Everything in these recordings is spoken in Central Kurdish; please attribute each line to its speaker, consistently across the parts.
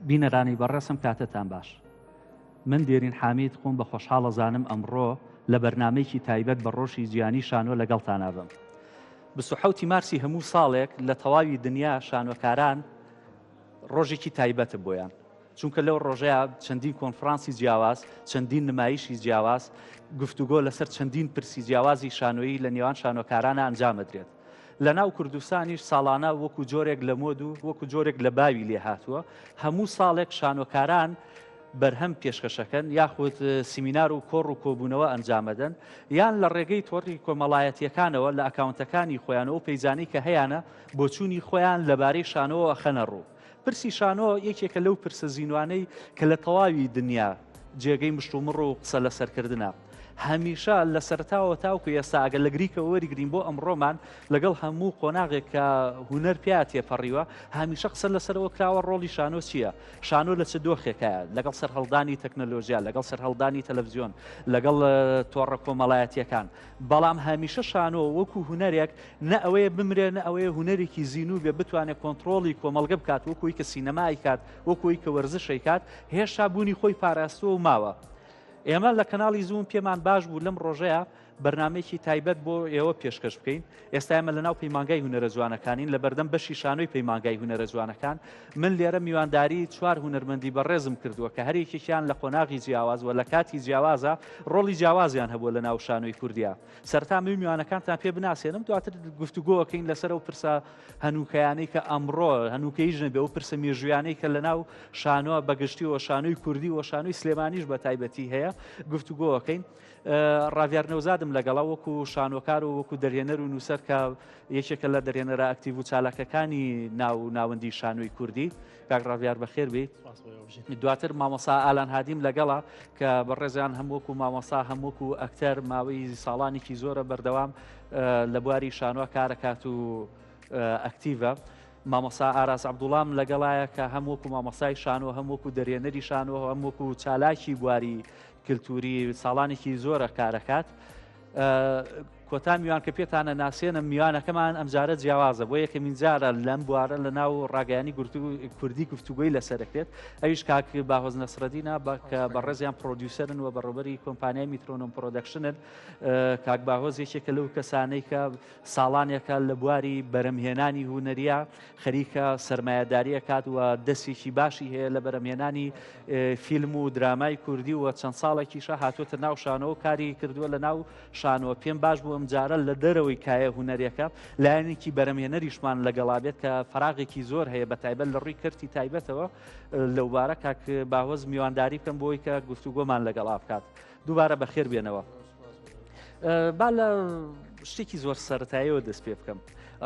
Speaker 1: بینەرانی بەڕێزم کاتتان باش. من دێرین حامید خۆم بە خۆشحاڵ ئەزانم ئەمڕۆ لە بەرنامەیەکی تایبەت بە ڕۆژی جیهانی شانۆ لەگەڵتانا بم. 27 ی مارسی هەموو ساڵێک لە تەواوی دنیا شانۆکاران ڕۆژێکی تایبەتە بۆیان. چونکە لەو ڕۆژەیا چەندین کۆنفرانسی جیاواز، چەندین نمایشی جیاواز، گفتوگۆ لەسەر چەندین پرسی جیاوازی شانۆیی لە نێوان شانۆکارانا ئەنجامەدرێت. لە ناو کوردستانیش ساڵانە وەکو جۆرێک لە مۆد و وەکو جۆرێک لە باوی لێ هاتووە، هەموو ساڵێک شانۆکاران بەرهەم پێشکەشەکەن یاخود سیمینار و کۆڕ و کۆبوونەوە ئەنجامەدەن یان لە ڕێگەی تۆڕی کۆمەڵایەتییەکانەوە لە ئەکاونتەکانی خۆیان و ئەو پەیجانەی کە هەیانە بۆچوونی خۆیان لەبارەی شانۆوە ئەخەنە ڕوو. پرسی شانۆ یەکێکە لەو پرسە زینوانەی کە لە تەواوی دنیا جێگەی مشتومڕ و قسە لەسەرکردنە. هەمیشە لە سەرەتاوە تاوکو ئێستا ئەگەر لە گریکەوە وەریگرین بۆ ئەمڕۆمان لەگەڵ هەموو قۆناغێک کە هونەر پیا تێپەڕیوە هەمیشە قسە لەسەرەوە کراوە ڕۆڵی شانۆ چییە؟ شانۆ لە چ دۆخێکایە؟ لەگەڵ سەرهەڵدانی تەکنەلۆژیا، لەگەڵ سەرهەڵدانی تەلەڤزیۆن، لەگەڵ تۆڕە کۆمەڵایەتییەکان. بەڵام هەمیشە شانۆ وەکو هونەرێک نە ئەوەیە بمرێ نە ئەوەیە هونەرێکی زینوو بێ بتوانێت کۆنتڕۆڵی کۆمەڵگە بکات وەکو ئەوی کە سینەما ئەیکات وەکو ئەوی کە وەرزش ئەیکات هێشتا بوونی خۆی پاراستووە و ماوە. ئێمە لە کەناڵی زووم پێمان باش بوو لەم ڕۆژەیە بەرنامەیەکی تایبەت بۆ ئێوە پێشکەش بکەین. ئێستا ئێمە لەناو پەیمانگای هونەرە جوانەکانین لە بەردەم بەشی شانۆی پەیمانگای هونەرە جوانەکان. من لێرە میوانداری چوار هونەرمەندی بەڕێزم کردووە کە هەر یەکێکیان لە قۆناغی جیاواز و لە کاتی جیاوازا ڕۆڵی جیاوازیان هەبووە لە ناو شانۆی کوردیا. سەرەتا ئەمەوێ میوانەکانتان پێ بناسێنم دواتر گفتوگۆ ئەکەین لەسەر ئەو پرسە هەنووکەیانەی کە ئەمڕۆ هەنووکەیش نەبێ ئەو پرسە مێژوویانەی کە لە ناو شانۆ بەگشتی و شانۆی کوردی و شانۆی سلێمانیش بە تایبەتی هەیە گفتوگۆ ئەکەین. ڕاڤیار نەوزادم لەگەڵە وەکو شانۆکار و وەکو دەرهێنەر و نووسەر کە یەکێکە لە دەرهێنەرە ئەکتیڤ و چالاکەکانی ناو ناوەندی شانۆی کوردی. کاک ڕاڤیار بەخێر بێیت. دواتر مامۆسا ئالان هادیم لەگەڵە کە بەڕێزیان هەم وەکو مامۆسا هەم وەکو ئەکتەر ماوەی ساڵانێکی زۆرە بەردەوام لە بواری شانۆ کارەکات و ئەکتیڤە. مامۆسا ئاراس عەبدوڵام لەگەڵایە کە هەم وەکو مامۆسای شانۆ هەم وەکو دەرێنەری شانۆ هەم وەکو چالاکی بواری کلتوری ساڵانێکی زۆرە کارەکات. کۆتا میوان کە پێتانە ناسێنم میوانەکەمان ئەمجارە جیاوازە بۆ یەکەمین جارە لەم بوارە لە ناو ڕاگەیانی کوردی گفتوگۆی لەسەرەکرێت ئەویش کاک باهۆز نەسرەدینە کە بەڕێزیان پرۆدیوسەرن و بەڕێوەبەری کۆمپانیای میترۆنۆم پرۆدەکشنن کاک باهۆز یەکێکە لەو کەسانەی کە ساڵانێکە لە بواری بەرەمهێنانی هونەریە خەریکە سەرمایەداری ئەکات و دەستێکی باشی هەیە لە بەرەمهێنانی فیلم و درامای کوردی و چەند ساڵێکیشە هاتووەتە ناو شانۆ و کاری کردووە لە ناو شانۆ پێم باش بوو ئەمجارە لە دەرەوەی کایە هونەریەکە لایەنێکی بەرەمهێنەریشمان لەگەڵا بێت کە فەراغێکی زۆر هەیە بە تایبەت لە ڕووی کەرتی تایبەتەوە لەوبارە کاک باهۆز میوانداری بکەم بۆی کە گفتوگۆمان لەگەڵا بکات دووبارە بەخێر بێنەوە. با لە شتێکی زۆر سەرەتاییەوە دەست پێ بکەم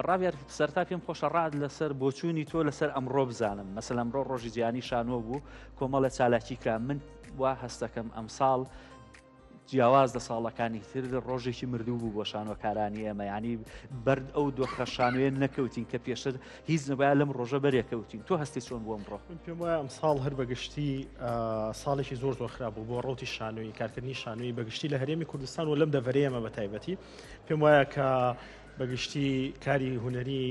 Speaker 1: ڕاویار سەرتا پێم خۆشە ڕات لەسەر بۆچوونی تۆ لەسەر ئەمڕۆ بزانم مەسەل ئەمڕۆ ڕۆژی جیهانی شانۆ بوو کۆمەڵە چالاکی کرا من وا هەستەکەم ئەمساڵ جیاواز لە ساڵەکانی تر ڕۆژێکی مردوو بوو بۆ شانۆکارانی ئێمە ینی بەرد ئەو دۆخە شانوێن نەکەوتین کە پێشتر هیچ نەبایە لەم ڕۆژە بەرێکەوتین تۆ هەستی چۆن بوو ئەمڕۆ؟ من پێم وایە
Speaker 2: ئەمساڵ هەر بەگشتی ساڵێکی زۆر زۆر خراپ بوو بۆ ڕەوتی شانۆیی کارکردنی شانۆیی بەگشتی لە هەرێمی کوردستان و لەم دەڤەرەی ئێمە بە تایبەتی پێم وایە کە بەگشتی کاری هونەری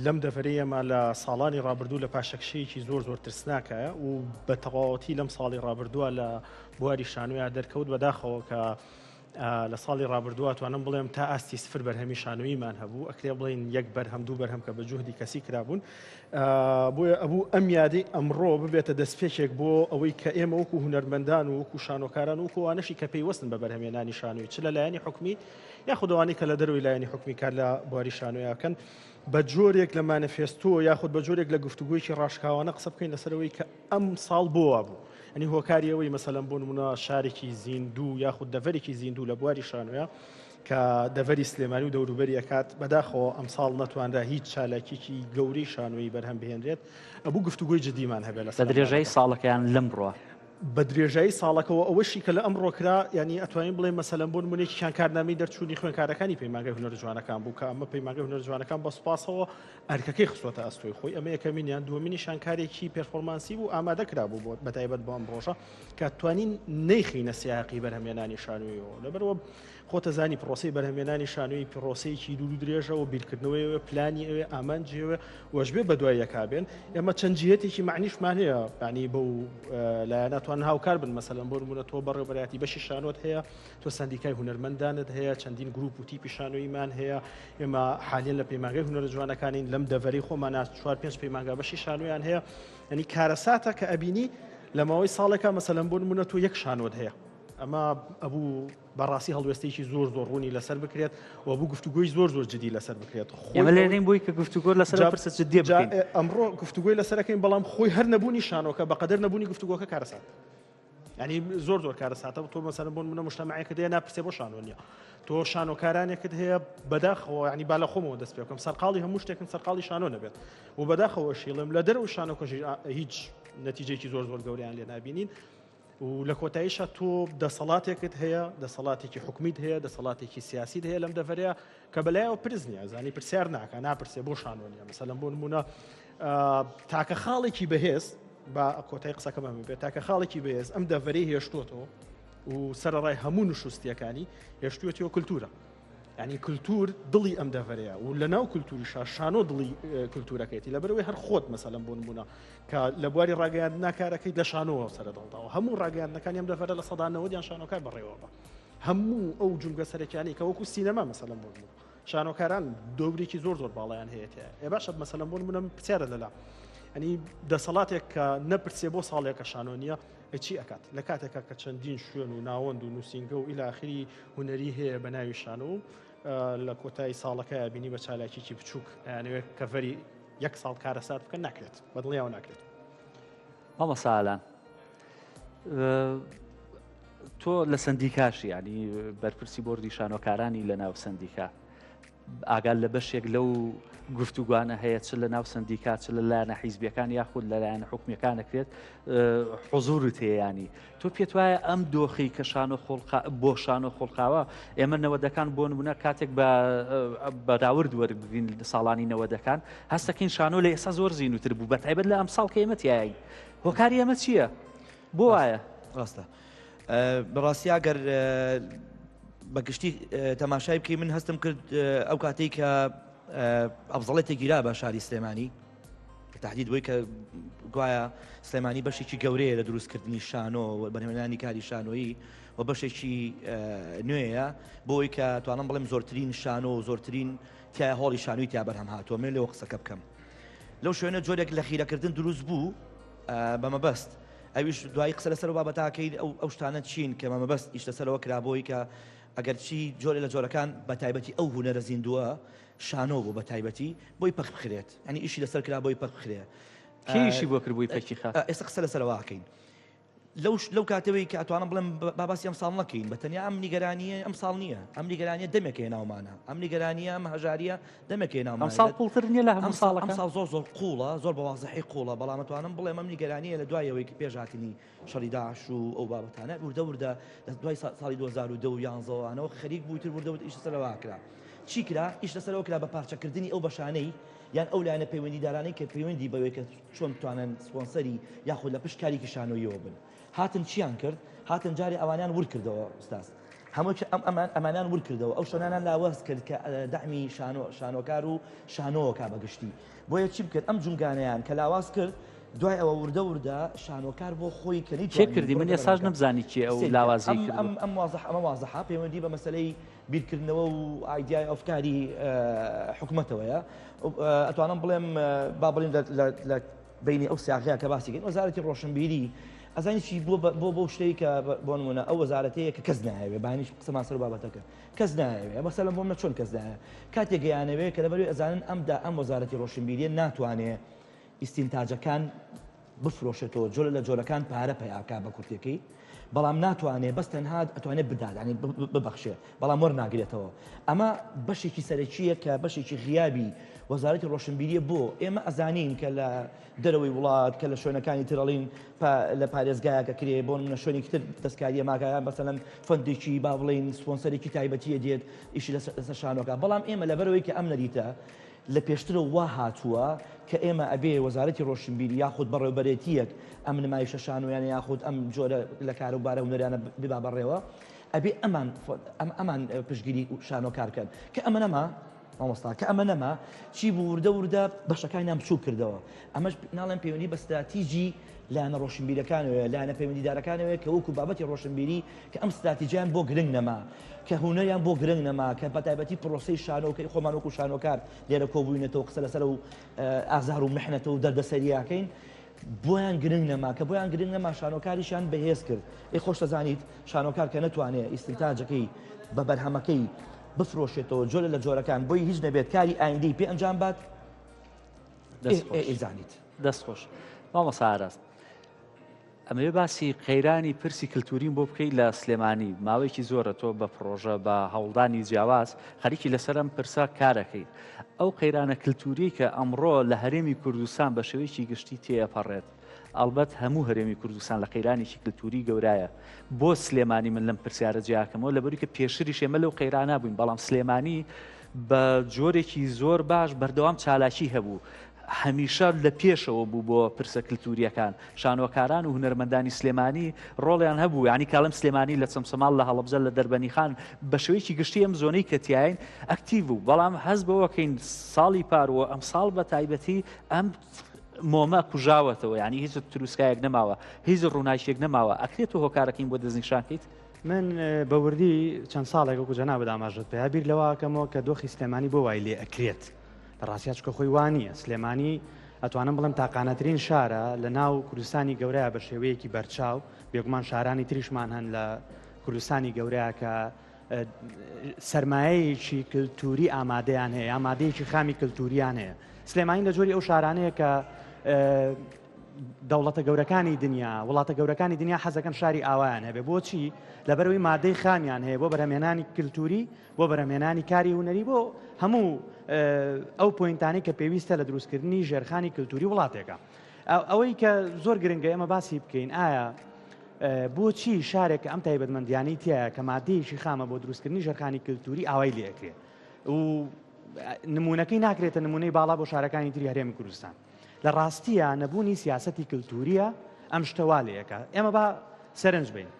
Speaker 2: لەم دەڤەرەی ئێمە لە ساڵانی ڕابردوو لە پاشەکشەیەکی زۆر زۆر ترسناکایە و بە تەواوەتی لەم ساڵی ڕابردووە لە بواری شانۆیا دەرکەوت بەداخەوە کە لە ساڵی ڕابردووە توانم بڵێم تا ئاستی سفر بەرهەمی شانۆییمان هەبوو ئەکرێ بڵین یەک بەرهەم دوو بەرهەم کە بە جوهدی کەسی کرابوون بۆیە ئەبوو ئەم یادەی ئەمڕۆ ببێتە دەستپێکێک بۆ ئەوەی کە ئێمە وەکو هونەرمەندان و وەکو شانۆکاران وەکو ئەوانەشی کە پەیوەستن بە بەرهەمێنانی شانۆی چ لە لایەنی حکومی یاخود ئەوانەی کە لە دەرەوەی لایەنی حکومی کار لە بواری شانۆیاکەن بە جۆرێک لە مانیفێستۆ یاخود بە جۆرێک لە گفتوگۆیەکی ڕاشکاوانە قسە بکەین لەسەرەوەی کە ئەم ساڵ بۆ وا بوو ئەنی هۆکاری ئەوەی مەسەلەن بۆ نمونە شارێکی زیندوو یاخود دەڤەرێکی زیندوو لە بواری شانۆیە کە دەڤەری سلێمانی و دەوروبەری ئەکات بەداخەوە ئەمساڵ نەتوانرا هیچ چالاکیکی گەورەی شانۆیی بەرهەم بهێنرێت ئەبوو گفتوگۆی جدیمان هەبێت
Speaker 1: لەسەر بە درێژایی ساڵەکەیان لەم ڕوە.
Speaker 2: بە درێژایی ساڵەکەوە ئەوەشی کە لە ئەمڕۆ کرا یانی ئەتوانین بڵێین مەسەلەن بۆ نمونە یەکێکیان کارنامەی دەرچوونی خوێندکارەکانی پەیمانگای هونەرە جوانەکان بوو کە ئەمە پەیمانگای هونەرە جوانەکان بە سوپاسەوە ئەرکەکەی خستۆتە ئەستۆی خۆی ئەمە یەکەمینیان دووەمینیشان کارێکی پێرفۆرمانسی بوو ئامادە کرابوو بۆ بەتایبەت بۆ ئەم ڕۆژە کە توانین نەیخینە سیاقی بەرهەمێنانی شانۆیەوە لەبەرەوە. خۆتەزانی پرۆسەی بەرهەمێنانی شانۆیی پرۆسەیەکی دوور و درێژە و بیرکردنەوەی ئەوێ، پلانی ئەوێ، ئامانجی ئەوێ وەش بێ بەدوای یەکا بێن. ئێمە چەند جیهەتێکی مەعنیشمان هەیە، یانی بەو لایەنە توانن هاوکار بن. مەسەلەن بۆ نموونە تۆ بەڕێوەبەرایەتی بەشی شانۆت هەیە، تۆ سەندیکای هونەرمەندانت هەیە، چەندین گروپ و تیپی شانۆییمان هەیە. ئێمە حالیەن لە پەیمانگای هونەرە جوانەکانین، لەم دەڤەرەی خۆمانا چوار پێنج پەیمانگا بەشی شانۆیان هەیە. یانی کارەساتە کە ئەبینی لە ماوەی ساڵێکا مەسەلەن بۆ نموونە تۆ یەک شانۆت هەیە. ئەمە ئەبوو بەڕاستی هەڵوێستەیەکی زۆر زۆر ڕوونی لەسەر بکرێت و بوو گفتوگۆی زۆر زۆر جدی لەسەر بکرێت.
Speaker 1: ئێمە لێرەین بۆی کە گفتوگۆ لەسەر ئەو پرسە جدیە بکەین.
Speaker 2: ئەمڕۆ گفتوگۆی لەسەرەکەین، بەڵام خۆی هەر نەبوونی شانۆکە بەقەدەر نەبوونی گفتوگۆکە کارەسات. ینی زۆر زۆر کارەساتە. تۆ مەسەلەن بۆ نمونە مجتەمعێکت هەیە ناپرسێ بۆ شانۆ نییە. تۆ شانۆکارانێکت هەیە بەداخەوە، ینی با لە خۆمەوە دەست پێ بکەم، سەرقاڵی هەموو شتێکن، سەرقاڵی شانۆ نەبێت و بەداخەوە شیڵم لە دەرەوە شانۆکەش هیچ نەتیجەیەکی زۆر زۆر گەوریان لێ نابینین. و لە کۆتاییشا تۆ دەسەڵاتێکت هەیە، دەسەڵاتێکی حکومیت هەیە، دەسەڵاتێکی سیاسیت هەیە لەم دەڤەرەیە کە بەلایەوە پرس نییە، زانی پرسیار ناکە، ناپرسێ بۆ شانۆ نییە. مەسەلەن بۆ نمونە تاکە خاڵێکی بەهێز، با کۆتایی قسەکەم بێت، تاکە خاڵێکی بەهێز ئەم دەڤەرەی هێشتووەتەوە و سەرەڕای هەموو نشوستیەکانی هێشتووەتەوە کولتورە. یانی کلتور دڵی ئەم دەڤەرەیە و لە ناو کلتوریشا شانۆ دڵی کلتورەکەیەتی. لەبەرئەوەی هەر خۆت مەسەلەن بۆ نمونە کە لە بواری ڕاگەیاندنا کارەکەیت لە شانۆوە سەرەدەڵداوە، هەموو ڕاگەیاندنەکانی ئەم دەڤەرە 90% شانۆکار بەڕێوە بە هەموو ئەو جومگە سەرەکیانەی کە وەکو سینەما مەسەلەن بۆ نمونە شانۆکاران دەورێکی زۆر زۆر باڵایان هەیە تیا. ئێ باشە مەسەلەن بۆ نمونە پرسیارە لەلا ئەنی دەسەڵاتێک کە نەپرسێ بۆ ساڵێکە شانۆ نییە چی ئەکات لە کاتێکا کە چەندین شوێن و ناوەند و نووسینگە و ئیلاخری هونەری هەیە بە ناوی شانۆ و لە کۆتایی ساڵەکە بینی بە چالاکیکی بچووک ئەیانەوێت کەڤەری یەک ساڵ کارەسات بکەن ناکرێت بەدڵیاوە ناکرێت.
Speaker 1: مامۆستا ئالان تۆ لە سندیکاشی ینی بەرپرسی بۆردی شانۆکارانی لە ناو سندیکا ئاگات لە بەشێک لەو گفتوگوانە هەیە چ لە ناو سندیکا چ لە لایەنە حیزبیەکان یاخود لە لایەنە حکومیەکان دەکرێت حزورت هەیە ینی تۆ پێت وایە ئەم دۆخی کە شانۆ خۆڵقا بۆ شانۆ خۆڵقاوە ئێمە نەوەدەکان بۆ نمونە کاتێک بە بەراورد وەربگرین ساڵانی نەوەدەکان هەستەکەین شانۆ لە ئێستا زۆر زیندووتر بوو بە تایبەت لە ئەمساڵ کە ئێمە تیایین هۆکاری ئەمە چییە؟ بۆ وایە؟
Speaker 3: ڕاستە بەڕاستی ئەگەر بە گشتی تەماشای بکەی من هەستم کرد ئەو کاتێک کە ئەفزەڵێتێک گیرا بە شاری سلێمانی تهدید بووی کە گوایە سلێمانی بەشێکی گەورەیە لە دروستکردنی شانۆ و بەرهەمهێنانی کاری شانۆیی و بەشێکی نوێیە بۆی کە توانم بڵێم زۆرترین شانۆ و زۆرترین تیا هۆڵی شانۆی تیا بەرهەم هاتووە من لەوە قسەکە بکەم لەو شوێنە جۆرێک لە خیرەکردن دروست بوو بە مەبەست ئەویش دوایی قسە لەسەر بابەتاکەی ئەو ئەو شتانە چین کە مەبەست ئیش لەسەرەوە کرابۆی کە ئەگەرچی جۆرێ لە جۆرەکان بە تایبەتی ئەو هونەرە زیندووە شانۆ بوو بە تایبەتی بۆی پەک بخرێت ینی ئیشی لەسەر کرا بۆی پەک بخرێ.
Speaker 1: کێ ئیشی بۆ کرد بۆی پەکی خات؟
Speaker 3: ئێستا قسە لەسەرەوە ئەکەین. لەو لەو کاتەوەی کە ئەتوانم بڵێم با باسی ئەم ساڵ نەکەین بە تەنیا ئەم نیگەرانیە ئەم ساڵ نییە ئەم نیگەرانیە دەمێک هەیە ناومانە ئەم نیگەرانیە ئەم هەژاریە دەمێک هەیە ناومانە
Speaker 1: ئەم ساڵ قوڵتر نییە لە هەموو ساڵەکان؟
Speaker 3: ئەم ساڵ زۆر زۆر قوڵە زۆر بە وازحی قوڵە بەڵام ئەتوانم بڵێم ئەم نیگەرانیە لە دوای ئەوەی کە پێش هاتنی شەڕی داعش و ئەو بابەتانە وردە وردە لە دوای ساڵی 2010 و 11 وانەوە خەریک بوو تر وردە وردە ئیش لەسەرەوە کرا چی کرا ئیش لەسەرەوە کرا بە پارچەکردنی ئەو بەشانەی یان ئەو لایەنە پەیوەندیدارانەی کە پەیوەندی بەوەی کە چۆن بتوانن سپۆنسەری یاخود لە پشت کارێکی شانۆییەوە بن هاتن چیان کرد هاتن جارێ ئەوانیان ور کردەوە ئوستاز هەموو ئەم ئەمان ئەمانیان ور کردەوە ئەو شوێنانیان لاواز کرد کە دەعمی شانۆ شانۆکار و شانۆکە بەگشتی بۆیە چی بکرد ئەم جومگانەیان کە لاواز کرد دوای ئەوە وردە وردە شانۆکار بۆ خۆی کە
Speaker 1: کێ کردی من ئێستاش نەمزانی کێ ئەو لاوازی کرد
Speaker 3: ئەم ئەم وازح ئەمە وازحە پەیوەندی بە مەسەلەی بیرکردنەوە و ئایدیای ئەفکاری حکومەتەوەیە ئەتوانم بڵێم با بڵین لە بینی ئەو سیاغەیە کە باسی کەین وەزارەتی ڕۆشنبیری ئەزانی چی بۆ بۆ بۆ شتێک کە بۆ نمونە ئەو وەزارەتەیە کە کەس نایەوێ بانیش قسەمان سەر بابەتەکە کەس نایەوێ مەسەلەن بۆ منە چۆن کەس نایە کاتێک گەیانەوێ کە لەبەروی ئەزانن ئەمدا ئەم وەزارەتی ڕۆشنبیریە ناتوانێ ئیستینتاجەکان بفرۆشێتەوە جۆرە لە جۆرەکان پارە پەیاکا بە کورتەکەی بەڵام ناتوانێ بەس تەنها ئەتوانێت بدات ینی ببەخشێ بەڵام وەرناگرێتەوە ئەمە بەشێکی سەرەکیە کە بەشێکی غیابی وەزارەتی ڕۆشنبیریە بۆ ئێمە ئەزانین کە لە دەرەوەی وڵات کە لە شوێنەکانی ترەڵین لە پارێزگایەکە کرێ بۆ منە شوێنێکی تر دەستکاریە ماکایان بەسەلەن فەندێکی با بڵین سپۆنسەرێکی تایبەتیە دێت ئیشی لەسەر شانۆکە بەڵام ئێمە لەبەرەوەی کە ئەم نەریتە لە پێشترەوە وا هاتووە کە ئێمە ئەبێ وەزارەتی ڕۆشنبیری یاخود بەڕێوبەرێتییەک ئەم نمایشە شانۆیانە یاخود ئەم جۆرە لە کاروبارە هونەریانە ببا بەڕێوە. ئەبێ ئەمان ئەمان پشتگیری شانۆکار بکەن. کە ئەمە نەما مامۆستا کە ئەمە نەما چی بوو وردە وردە بەشەکانیان بچووک کردەوە. ئەمەش ناڵێم پەیوەندی بە ستراتیجی لایەنە ڕۆشنبیرەکانەوەیە، لایەنە پەیوەندیدارەکانەوەیە کە وەکو بابەتی ڕۆشنبیری کە ئەم ستراتیجیان بۆ گرنگ نەما، کە هونەریان بۆ گرنگ نەما، کە بەتایبەتی پرۆسەی شانۆ کە خۆمان وەکو شانۆکار لێرە کۆبووینەتەوە قسە لەسەر ئەو ئازار و محنەتە و دەردەسەریاکەین بۆیان گرنگ نەما، کە بۆیان گرنگ نەما شانۆکاریشیان بەهێز کرد. ئەی خۆش دەزانیت شانۆکار کە نەتوانێ ئیستنتاجەکەی بە بەرهەمەکەی بفرۆشێتەوە جۆرە لە جۆرەکان بۆی هیچ نەبێت کاری ئایندەی پێ ئەنجام بات ئەیزانیت.
Speaker 1: دەست خۆش مامۆستا ئاراس ئەمەوێ باسی قەیرانی پرسی کللتوریم بۆ بکەیت لە سلێمانی ماوەیەکی زۆرە تۆ بە پرۆژە بە هەوڵدانی جیاواز خەریکی لەسەر ئەم پرسە کارەکەیت ئەو قەیرانە کللتوری کە ئەمڕۆ لە هەرێمی کوردستان بە شێوەیەکی گشتی تێپەڕێت ئەلبەت هەموو هەرێمی کوردستان لە قەیرانێکی کللتوری گەورایە بۆ سلێمانی من لەم پرسیارە جیاکەمەوە لەبەری کە پێشتریش ئێمە لەو قەیرانە بووین بەڵام سلێمانی بە جۆرێکی زۆر باش بەردەوام چالاکی هەبوو هەمیشە لە پێشەوە بوو بۆ پرسە کلتوریەکان شانۆکاران و هونەرمەندانی سلێمانی ڕۆڵیان هەبوو یانی کاڵم سلێمانی لە چەمچەماڵ لە هەڵەبجە لە دەربەنیخان بە شێوەیەکی گشتی ئەم زۆنەی کە تیاین ئەکتیڤ بوو بەڵام هەست بەوەکەین ساڵی پار و ئەمساڵ بە تایبەتی ئەم مۆمە کوژاوەتەوە یعنی هیچ تروسکایەک نەماوە هیچ ڕووناکیەک نەماوە ئەکرێت و هۆکارەکەین بۆ دەستنیشانکەیت؟
Speaker 4: من بە وردی چەند ساڵێک وەکو جەنابت ئاماژەت پێ بیر لەوە ئەکەمەوە کە دۆخی سلێمانی بۆ وای لێ ئەکرێت لە ڕاستیا چکە خۆی وا نییە سلێمانی ئەتوانم بڵێم تاقانەترین شارە لە ناو کوردستانی گەورەیە بە شێوەیەکی بەرچاو بێگومان شارانی تریشمان هەن لە کوردستانی گەورەیە کە سرمایەیەکی کللتوری ئامادەیان هەیە ئامادەیەکی خامی کللتوریان هەیە سلێمانی لە جۆری ئەو شارانەیە کە دەوڵەتە گەورەکانی دنیا، وڵاتە گەورەکانی دنیا حەزەکەن شاری ئاوایان هەبێ، بۆچی؟ لەبەرئەوەی مادەی خامیان هەیە بۆ بەرهەمهێنانی کلتوری، بۆ بەرهەمهێنانی کاری هونەری، بۆ هەموو ئەو point انەی کە پێویستە لە دروستکردنی ژێرخانی کلتوری وڵاتێکە. ئەوەی کە زۆر گرنگە ئێمە باسی بکەین ئایا بۆچی شارێک کە ئەم تایبەتمەندیانەی تایە کە مادەیەکی خامە بۆ دروستکردنی ژێرخانی کلتوری ئاوای لێ ئەکرێ و نمونەکەی ناکرێتە نمونەی باڵا بۆ شارەکانی تری هەرێمی کوردستان. لە ڕاستییا نەبوونی سیاسەتی کلتوریە ئەم شتە وا لێ ئەکا. ئێمە با سەرنج بین.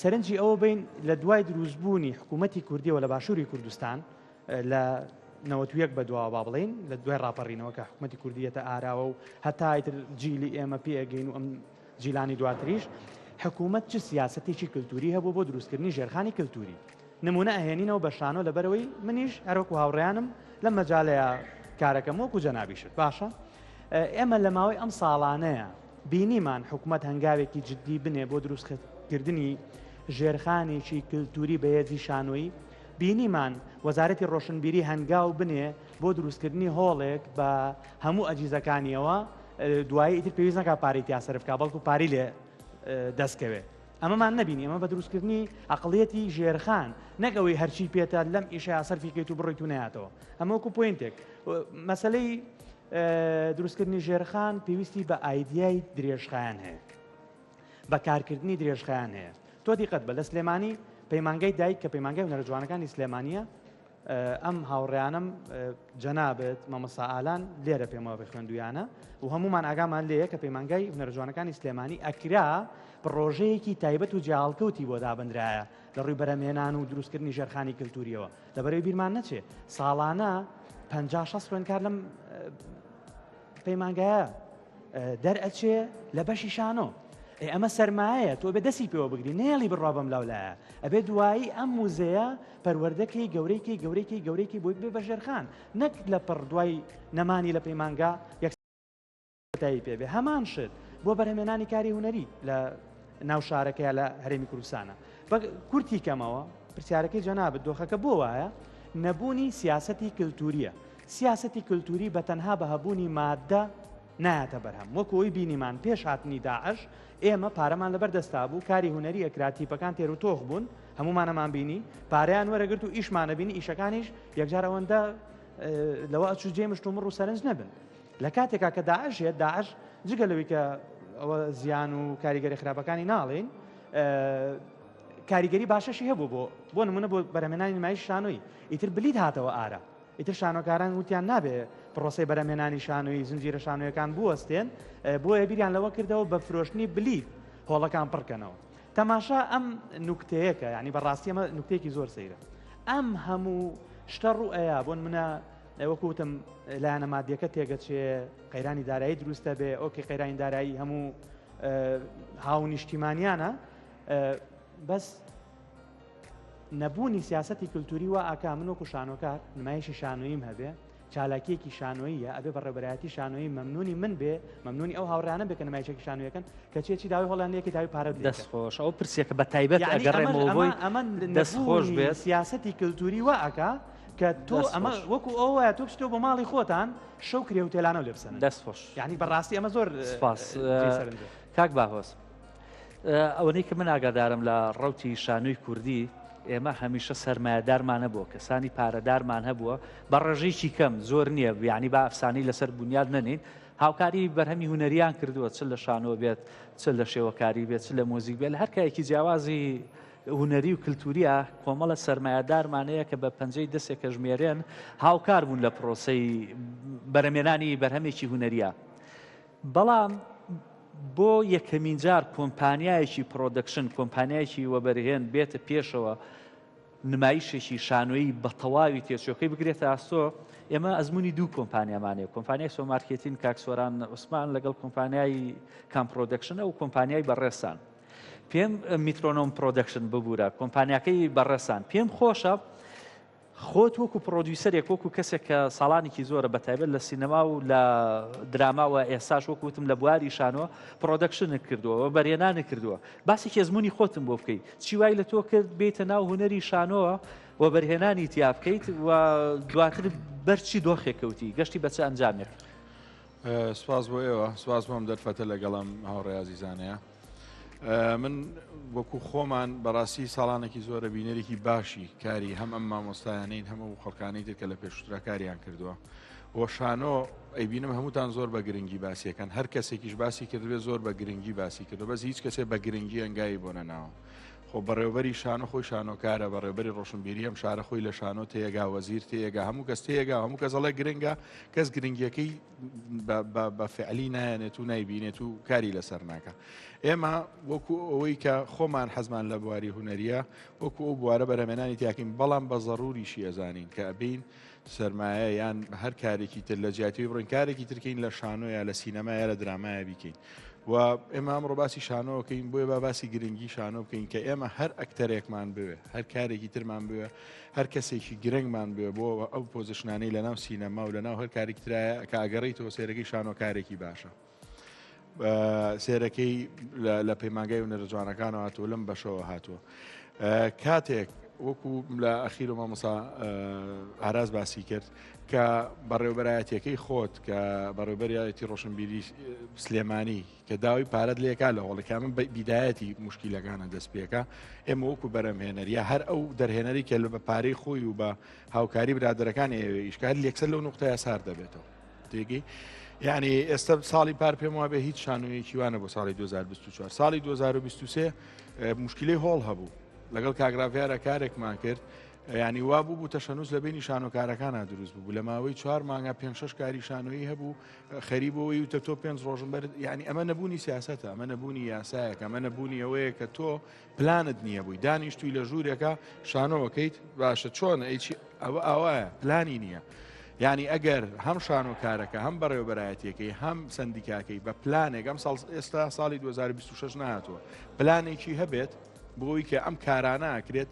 Speaker 4: سەرنجی ئەوە بین لە دوای دروستبوونی حکوومەتی کوردیەوە لە باشووری کوردستان لە 91 بە دواوە با بڵین لە دوای ڕاپەڕینەوە کە حکوومەتی کوردیەتە ئاراوە و هەتا ئیتر جیلی ئێمە پێگەین و ئەم جیلانی دواتریش حکوومەت چ سیاسەتێکی کللتوری هەبوو بۆ دروستکردنی ژێرخانی کللتوری نمونە ئەهێنینەوە بە شانۆ لەبەرئەوەی منیش هەروەکو هاوڕێیانم لەم مەجالەیا کارەکەم وەکو جەنابیشت باشە ئێمە لە ماوەی ئەم ساڵانەیە بینیمان حکومەت هەنگاوێکی جدی بنێ بۆ دروستکردنی ژێرخانێکی کللتوری بەهێزی شانۆیی بینیمان وەزارەتی ڕۆشنبیری هەنگاو بنێ بۆ دروستکردنی هۆڵێک بە هەموو ئەجیزەکانیەوە دوایی ئیتر پێویست نەکا پارەی تیا سەرف کا بەڵکو پارەی لێ دەستکەوێت ئەمەمان نەبینی، ئەمە بە دروستکردنی عەقڵیەتی ژێرخان، نەک ئەوەی هەرچی پێتە لەم ئیشەیا سەرفی کەیت و بڕۆیت و نەیاتەوە. ئەمە وەکو point ێک. مەسەلەی دروستکردنی ژێرخان پێویستی بە ئایدیای درێژخایەن هەیە. بە کارکردنی درێژخایەن هەیە. تۆ دیقەت بە لە سلێمانی پەیمانگای دایک کە پەیمانگای هونەرە جوانەکانی سلێمانیە ئەم هاوڕێیانەم جەنابت مامۆستا ئالان لێرە پێم وابێ خوێندویانە و هەمومان ئاگامان لێیە کە پەیمانگای هونەرە جوانەکانی سلێمانی ئەکرا پڕۆژەیەکی تایبەت و جیاهەڵکەوتی بۆ دابنرایە لە ڕووی بەرهەمهێنان و دروستکردنی ژێرخانی کلتوریەوە لەبەرەوەی بیرمان نەچێ ساڵانە 50 60 خوێندکار لەم پەیمانگایە دەرئەچێ لە بەشی شانۆ. ئێ ئەمە سەرمایەیە تۆ ئەبێ دەستی پێوە بگری نەیەڵی بڕوا بەم لاولایە ئەبێ دوایی ئەم وزەیە پەروەردەکەی گەورەیکەی گەورەیکەی گەورەیکەی بۆی ببێ بە ژێرخان نەک لە پڕ دوای نەمانی لە پەیمانگا یەک کۆتایی پێ بێ هەمان شت بۆ بەرهەمێنانی کاری هونەری لە ناو شارەکەیە لە هەرێمی کوردستانە بە کورتی کەمەوە پرسیارەکەی جەنابت دۆخەکە بۆ وایە نەبوونی سیاسەتی کللتوریە سیاسەتی کلتوری بە تەنها بە هەبوونی ماددە نایەتە بەرهەم، وەکو ئەوەی بینیمان پێش هاتنی داعش ئێمە پارەمان لەبەر دەستا بوو، کاری هونەری ئەکرا، تیپەکان تێر و تۆخ بوون، هەموومان ئەمانبینی، پارەیان وەرەگرت و ئیشمان ئەبینی، ئیشەکانیش یەکجار ئەوەندە لەوە ئەچوو جێی مشتومڕ و سەرنج نەبن. لە کاتێکا کە داعش یەت، داعش جگە لەوەی کە ئەوە زیان و کاریگەری خراپەکانی ناڵێین، کاریگەری باشەشی هەبوو بۆ بۆ نمونە بۆ بەرهەمهێنانی نمایش شانۆیی، ئیتر بلیت هاتەوە ئارا. ئیتر شانۆکاران وتیان نابێ پڕۆسەی بەرهەمهێنانی شانۆیی زنجیرە شانۆیەکان بوەستێن، بۆیە بیریان لەوە کردەوە بە فرۆشتنی بلیت هۆڵەکان پڕکەنەوە. تەماشا ئەم نوکتەیەکە یعنی بەڕاستی ئەمە نوکتەیەکی زۆر سەیرە ئەم هەموو شتە ڕوو ئەیا بۆن منە وەکو وتم لایەنە مادیەکە تێگەچێ قەیرانی دارایی دروستە بێ ئۆکی قەیرانی دارایی هەموو هاونیشتیمانیانە بەس نەبوونی سیاستی کللتوری وا ئاکا من وەکو شانۆکار نمایشی شانۆییم هەبێ چالاکیەکی شانۆییە ئەبێ بەڕێوبەرایەتی شانۆیی مەمنونی من بێ مەمنونی ئەو هاوڕێیانە بێ کە نمایشێکی شانۆیەکەن کەچی چی داوای هۆڵیان لێکی داوای پارە لێ
Speaker 1: دەست خۆش ئەو پرسیەکە بە تایبەت ئەگەڕێمەوە بۆی
Speaker 4: ئەمە
Speaker 1: دەست خۆش
Speaker 4: نەبوونی
Speaker 1: بێت
Speaker 4: سیاسەتی کلتوری وا ئەکا کە تۆ
Speaker 1: دەست
Speaker 4: ئەمە
Speaker 1: خۆش.
Speaker 4: وەکو ئەو وایە تۆ بچیتەوە بۆ ماڵی خۆتان شەو کرێ و تێلانەو لێ بسەنن
Speaker 1: دەست خۆش
Speaker 4: یعنی بەڕاستی ئەمە زۆر
Speaker 1: سپاس
Speaker 4: جێی سەرنجە.
Speaker 1: کاک باهۆز ئەوەنەی کە من ئاگادارم لە ڕەوتی شانۆی کوردی ئێمە هەمیشە سەرمایەدارمان هەبووە، کەسانی پارەدارمان هەبووە بە ڕێژەیەکی کەم، زۆر نییە، یانی با ئەفسانەی لەسەر بونیاد نەنێین، هاوکاری بەرهەمی هونەرییان کردووە، چ لە شانۆ بێت، چ لە شێوەکاری بێت، چ لە مۆزیک بێت، لە هەر کایەکی جیاوازی هونەری و کلتوریە کۆمەڵە سەرمایەدارمان هەیە کە بە پەنجەی دەسێک ئەژمێرێن هاوکار بوون لە پرۆسەی بەرەمێنانی بەرهەمێکی هونەریە. بەڵام بۆ یەکەمین جار کۆمپانیایەکی production، کۆمپانیایەکی وەبەرهێن بێتە پێشەوە نمایشێکی شانۆیی بە تەواوی تێچۆکەی بگرێتە ئاستۆ، ئێمە ئەزموونی دوو کۆمپانیامان هەیە، کۆمپانیای سۆمارکێتین کاک سۆران عوسمان لەگەڵ کۆمپانیای کام production ئەو کۆمپانیای بەڕێزتان پێم میترۆنۆم production ببوورە کۆمپانیاکەی بەڕێزتان پێم خۆشە خۆت وەکو producer ێک، وەکو کەسێک کە ساڵانێکی زۆرە بە تایبەت لە سینەما و لە دراما و ئێستاش وەکو وتم لە بواری شانۆ production ت کردووە و بەرهێنانت کردووە، باسێکی ئەزموونی خۆتم بۆ بکەی، چی وای لە تۆ کرد بێیتە ناو هونەری شانۆوە و بەرهێنانی تیا بکەیت و دواتر بەر چی دۆخێک کەوتی، گەشتی بە چ ئەنجامێک؟
Speaker 5: سوپاس بۆ ئێوە، سوپاس بۆ ئەم دەرفەتە لەگەڵ ئەم هاوڕێ ئازیزانەیە. من وەکو خۆمان بەڕاستی ساڵانێکی زۆرە بینەرێکی باشی کاری هەم ئەم مامۆستایانین هەم ئەو خەڵکانی تر کە لە پێشترا کاریان کردووە وە شانۆ ئەیبینم هەمووتان زۆر بە گرنگی باسیەکەن هەر کەسێکیش باسی کردبێ زۆر بە گرنگی باسی کردو بەس هیچ کەسێ بە گرنگی ئەنگاوی بۆ نەناوە خۆ بەڕێوبەری شانۆ خۆی شانۆکارە بەڕێوبەری ڕۆشنبیری ئەم شارە خۆی لە شانۆ تێگا وەزیر تێگا هەموو کەس تێگا هەموو کەس ئەڵێ گرنگە کەس گرنگیەکەی بە فعلی نایەنێت و نایبینێت و کاری لەسەر ناکە ئێمە وەکو ئەوەی کە خۆمان حەزمان لە بواری هونەریە وەکو ئەو بوارە بەرەمێنانی تیاکەین بەڵام بە زەڕوریشی ئەزانین کە ئەبین سرمایە یان هەر کارێکی تر لە جیاتی بڕین کارێکی ترکەین لە شانۆیە لە سینەمایە لە درامایە بیکەین و ئێمە ئەمڕۆ باسی شانۆکەین بۆیە با باسی گرنگی شانۆ بکەین کە ئێمە هەر ئەکتەرێکمان بوێ هەر کارێکی ترمان بوێ هەر کەسێکی گرنگمان بوێ بۆ ئەو position انەی لەناو سینەما و لەناو هەر کارێکی ترایە کە ئەگەڕیتەوە سێرەکەی شانۆکارێکی باشە سێرەکەی لە پەیمانگای هونەرە جوانەکانەوە هاتووە لەم بەشەوە هاتووە کاتێک وەکو لە ئەخیر و مامۆسا ئاراز باسی کرد کە بەڕێوبەرایەتەکەی خۆت کە بەڕێوبەریەتی ڕۆشنبیری سلێمانی کە داوای پارەت لێکا لە هۆڵەکە من بیدایەتی مشکیلەکانە دەست پێکە ئێمە وەکو بەرەمهێنەر یا هەر ئەو دەرهێنەری کە لە بە پارەی خۆی و بە هاوکاری برادەرەکان ئەوێ ئیشکار لێکسەر لەو نقطەیە سار دەبێتەوە تێگەی یعنی ئێستا ساڵی پار پێم وابێ هیچ شانۆیەکی وانە بۆ ساڵی 2024 ساڵی 2023 مشکلەی هۆڵ هەبوو لەگەڵ کاگرافیارە کارێکمان کرد ینی وا بوو بوو تەشەنوس لە بینی شانۆکارەکانە دروست بوو لە ماوەی چوار مانگا پێ شش کاری شانۆیی هەبوو خەریک بۆ وتە تۆ پێنج ڕۆژم بەر یعنی ئەمە نەبوونی سیاسەتە ئەمە نەبوونی یاسایەکە ئەمە نەبوونی ئەوەیە کە تۆ پلانت نییە بووی دانیشتوی لە ژوورێکە شانۆەکەیت باشە چۆن ئەیچی ئەوە ئاوایە پلانی نییە. یعنی ئەگەر هەم شانۆکارەکە هەم بەڕێوەبەرایەتیەکەی هەم سندیکاکەی بە پلانێک ئەم ساڵ ئێستا ساڵی 2026 نهاتووە پلانێکی هەبێت بۆی کە ئەم کارانە ئەکرێت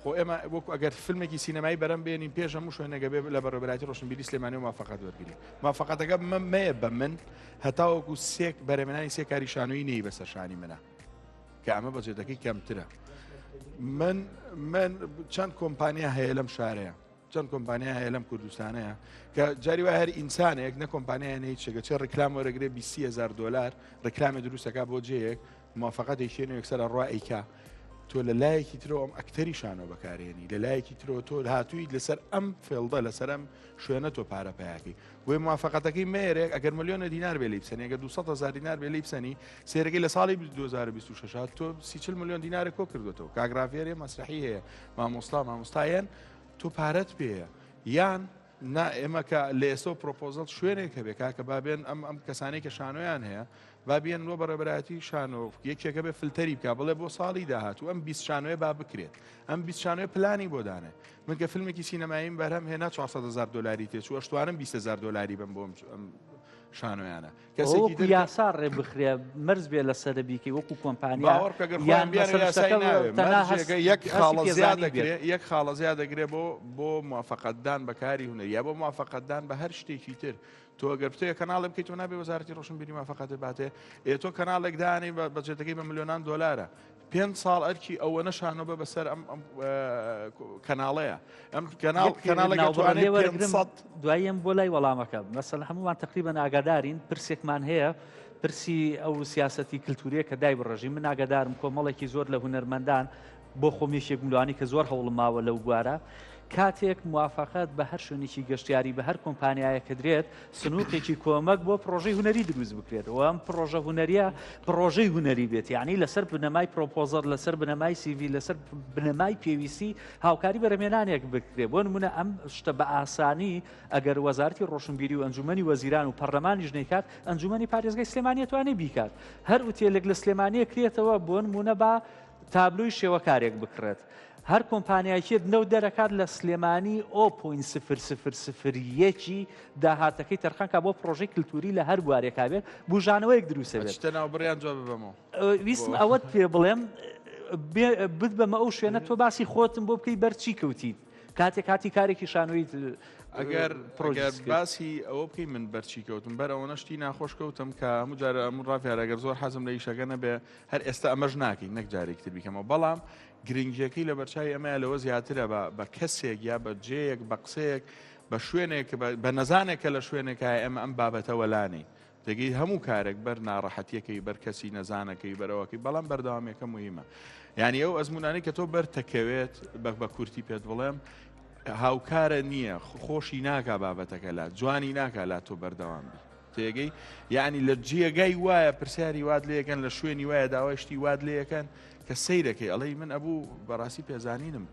Speaker 5: خۆ ئێمە وەکو ئەگەر فیلمێکی سینەمایی بەرەم بێنین پێش هەموو شوێنێکە بێ لە بەڕێوەبەرایەتی ڕۆشنبیری سلێمانی و مافەقەت وەرگین مافەقەتەکە مەیە بە من هەتاوەکو سێک بەرەمێنانی سێ کاری شانۆیی نەی بەسەر شانی منە کە ئەمە بەجێتەکەی کەمترە من من چەند کۆمپانیا هەیە لەم شارەیە چەند کۆمپانیا هەیە لەم کوردستانەیە کە جاری وای هەر ئینسانێک نە کۆمپانیای نە هیچ شتێکە چێ ڕیکلام وەرەگرێ 20 هزار دلار ڕیکلامێ دروستەکە بۆ جێیەک موافقەتێکی شێنە یەکسەر ئەڕوا ئەیکا تۆ لە لایەکی ترەوە ئەم ئەکتەری شانۆ بەکارێنی لە لایەکی ترەوە تۆ هاتوویت لەسەر ئەم field ە لەسەر ئەم شوێنە تۆ پارە پیاکەی بۆی موافقەتەکەی مێرێک ئەگەر ملیۆنە دینار بێ لیبسەنی ئەگەر 200 هزار دینار بێ لیبسەنی سێرەکەی لە ساڵی 2026 تۆ 30 ملیۆن دینارە کۆ کردوێتەوە کاگرافێرێ مەسرحی هەیە مامۆستا مامۆستایەن تۆ پارەت پێیە یان نا ئێمە کە لە ئێستەوە proposal شوێنێک هەبێ کاکە با بێن ئەم ئەم کەسانەی کە شانۆیان هەیە با بیێن بۆ بەڕێوەبەرایەتی شانۆ یەکێکە بێ فلتەری بکە بڵێ بۆ ساڵی داهاتوو ئەم 20 شانۆیە با بکرێت ئەم 20 شانۆیە پلانی بۆ دانێ من کە فیلمێکی سینەماییم بەرهەم هێنا 400 هزار دلاری تێچوو ئەشتوانم 20 هزار دلاری بم بۆ ئەم شانۆیانە
Speaker 1: کەسێکی تر یاسا ڕێ بخرێ مەرج بێ لەسەر بیکەی وەکو کۆمپانیا
Speaker 5: باوەڕ بکە گەر خۆیان بیانەوێ یاسای ناوێ مەرجێکە یەک خاڵە زیاد دەکرێ یەک خاڵە زیاد دەگرێ بۆ بۆ موافقەتدان بە کاری هونەری یا بۆ موافقەتدان بە هەر شتێکی تر تۆ گەر بتەوێ کەناڵێ بکەیت تۆ نابێ وەزارەتی ڕۆشنبیری موافقەتت باتێ ئێ تۆ کەناڵێک دانێ بە بەجێتەکەی بە ملیۆنان دۆلارە پێنج ساڵ ئەرکی ئەوەنە شانۆ بە بەسەر ئەم ئەم کەناڵەیە ئەم کەناڵ کەناڵێک
Speaker 1: دەتوانێت 500 دواییم بۆ لای وەڵامەکە مەسەل هەمومان تقریبا ئاگادارین پرسێکمان هەیە پرسی ئەو سیاسەتی کللتوریە کە دای بڕژی من ئاگادارم کۆمەڵێکی زۆر لە هونەرمەندان بۆ خۆم یەکێکم لەوانەی کە زۆر هەوڵم ماوە لەو بوارە، کاتێک موافەقەت بە هەر شوێنێکی گەشتیاری بە هەر کۆمپانیایەک درێت سنووقێکی کۆمەک بۆ پڕۆژەی هونەری دروست بکرێت و ئەم پڕۆژە هونەریە پڕۆژەی هونەری بێت یعنی لەسەر بنەمای پرۆپۆزەر لەسەر بنەمای سیڤی لەسەر بنەمای پێویستی هاوکاری بەرەمێنانێک بکرێت بۆ نمونە ئەم شتە بە ئاسانی ئەگەر وەزارتی ڕۆشنبیری و ئەنجومەنی وەزیران و پەرلەمانیش نەیکات ئەنجومەنی پارێزگای سلێمانی توانێت بیکات هەر ئوتێلێک لە سلێمانیە کرێتەوە بۆ نمونە با تابلۆی شێوەکارێک بکڕێت. هەر کۆمپانیایکێت نەوت دەرەکات لە سلێمانی ئۆ پۆین 0001ی داهاتەکەی تەرخان کا بۆ پڕۆژەی کلتوری لە هەر بوارێکا بێت بوژانەوەیەک دروست بێت.
Speaker 5: ئەچیتە ناو بڕیان جواب ببەمەوە.
Speaker 1: ویستم ئەوەت پێ بڵێم بتبەمە ئەو شوێنە تۆ باسی خۆتم بۆ بکەی بەر چی کەوتیت کاتێک کاتی کارێکی شانۆیت
Speaker 5: ئەگەر ئەگەر باسی ئەوە بکەی من بەرچی کەوتم بەر ئەوەنە شتی ناخۆش کەوتم کە هەموو جارە ئەمن ڕافیار ئەگەر زۆر حەزم لە ئیشەکە نەبێ هەر ئێستا ئەمەش ناکەین نەک جارێکی تر بیکەمەوە بەڵام گرنگیەکەی لە بەرچاوی ئەمەیە لەوە زیاترە بە بە کەسێک یا بە جێیەک بە قسەیەک بە شوێنێک بە نەزانێک کە لە شوێنێکە ئێمە ئەم بابەتە وەلانین دەگەی هەموو کارێک بەر ناڕەحەتیەکەی بەر کەسی نەزانەکەی بەرەوەکەی بەڵام بەردەوامیەکە مهمە یعنی ئەو ئەزمونانەی کە تۆ بەر تەکەوێت بە بە کورتی پێت بڵێم هاوکارە نییە خۆشی ناکا بابەتەکە لا جوانی ناکا لا تۆ بەردەوام بی تێگەی یعنی لە جێگای وایە پرسیاری وات لێکەن لە شوێنی وایە داوای شتی وات لێکەن کە سەیرەکەی ئەڵێی من ئەبوو بەڕاستی پێزانینم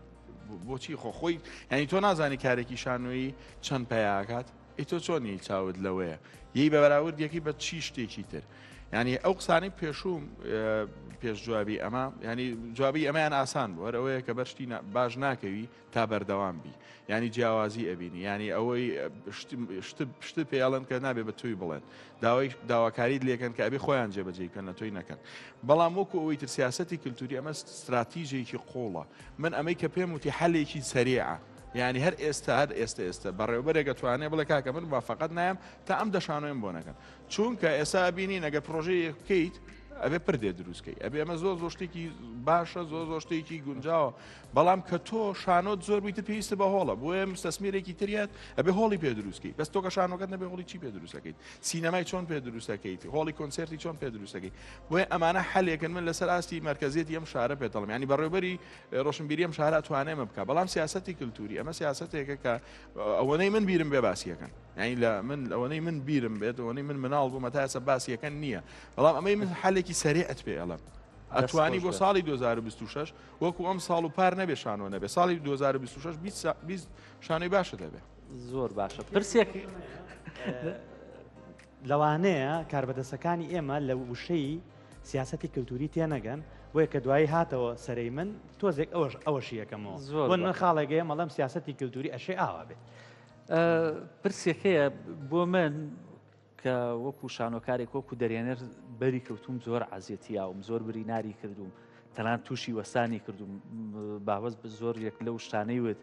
Speaker 5: بۆچی خۆ خۆی یعنی تۆ نازانی کارێکی شانۆیی چەند پیاکات ئەی تۆ چۆنی چاوت لەوەیە یی بە بەراورد یەکی بە چی شتێکی تر ینی ئەو قسانەی پێشووم پێش جوابی ئەمە ینی جوابی ئەمەیان ئاسان بوو هەر ئەوەیە کە بەر شتی باش ناکەوی تا بەردەوام بی یانی جیاوازی ئەبینی یانی ئەوەی شت پێڵن کە نابێ بە تۆی بڵێن داوای داواکاریت لێکەن کە ئەبێ خۆیان جێبەجێ بکەن لە تۆی نەکەن بەڵام وەکو ئەوەی تر سیاسەتی کللتوری ئەمە استراتیژێکی قوڵە من ئەمەی کە پێم وتی حەلێکی سەریعە یعنی هەر ئێستا هەر ئێستا ئێستا بەڕێوبەرێک ئەتوانێ بڵێ کاکە من موافقەت نایم تا ئەم دەشانۆیم بۆ نەکەن چونکە ئێستا بینین ئەگەر پرۆژەیەک بکەیت ئەبێ پردێ دروستکەی ئەبێ ئەمە زۆر زۆر شتێکی باشە زۆر زۆر شتێکی گونجاوە بەڵام کە تۆ شانۆت زۆر بیتە پێویستە بە هۆڵە بۆیە مستەسمیرێکی تریات ئەبێ هۆڵی پێ دروستکەی بەس تۆ کە شانۆکەت نەبێ هۆڵی چی پێ دروستەکەیت سینەمای چۆن پێ دروستەکەیت هۆڵی کۆنسێرتی چۆن پێ دروستەکەی بۆیە ئەمانە حەلێکن من لەسەر ئاستی مەرکەزیەتی ئەم شارە پێ دەڵێم یانی بەڕێوبەری ڕۆشنبیری ئەم شارە توانێ ئەمە بکا بەڵام سیاسەتی کللتوری ئەمە سیاسەتێکە کە ئەوەنەی من بیرم بێ باسیەکەن یعنی لە من ئەوەنەی من بیرم بێت ئەوەنەی من مناڵ بوومە تا ئێستا باسیەکەن نییە بەڵام ئەمەی من حەلێکی سەریعت پێ ئەڵێم ئەتوانی بۆ ساڵی 2026 وەکو ئەم ساڵ و پار نەبێ شانۆ نەبێ ساڵی 2026 20 شانۆی باشە دەبێ.
Speaker 1: زۆر باشە پرسێک
Speaker 4: لەوانەیە کاربەدەستەکانی ئێمە لە وشەی سیاسەتی کلتوری تێنەگەن بۆیە کە دوایی هاتەوە سەرەی من تۆزێک ئەوەش ئەوەشی یەکەمەوە زۆر بۆ من خاڵێک هەیە مەڵێم سیاسەتی کلتوری ئەشێ ئاوا بێت.
Speaker 1: پرسێک هەیە بۆ من کە وەکو شانۆکارێک وەکو دەرێنەر بەری کەوتوم زۆر عەزێتی یاوم زۆر بریناری کردوم تەنان تووشی وەستانی کردوم باوەز زۆر یەک لەو شتانەی وت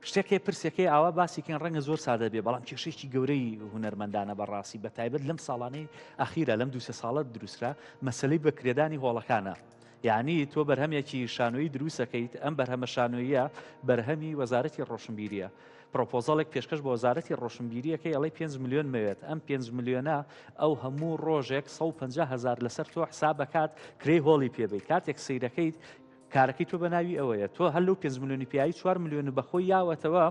Speaker 1: شتێک هەیە پرسێکەی ئاوا باسیکەن ڕەنگە زۆر سادە بێ بەڵام کێشێکی گەورەی هونەرمەندانە بەڕاستی بە تایبەت لەم ساڵانەی ئەخیرە لەم دوسێ ساڵە دروسترا مەسلەی بەکرێدانی هۆڵەکانە یعنی تۆ بەرهەمێکی شانۆیی دروستەکەیت ئەم بەرهەمە شانۆییە بەرهەمی وەزارەتی ڕۆشنبیریە پرۆپۆزەڵێک پێشکەش بە وەزارەتی ڕۆشنبیریەکەی ئەڵێ 5 ملیۆن مەوێت ئەم 5 ملیۆنە ئەو هەموو ڕۆژێک 150 هزار لەسەر تۆ حساب بکات کرێی هۆڵی پێبیت کاتێک سیرەکەیت کارەکەی تۆ بە ناوی ئەوەیە تۆ هەر لەو 5 ملیۆنی پیایی 4 ملیۆن بەخۆی یاوەتەوە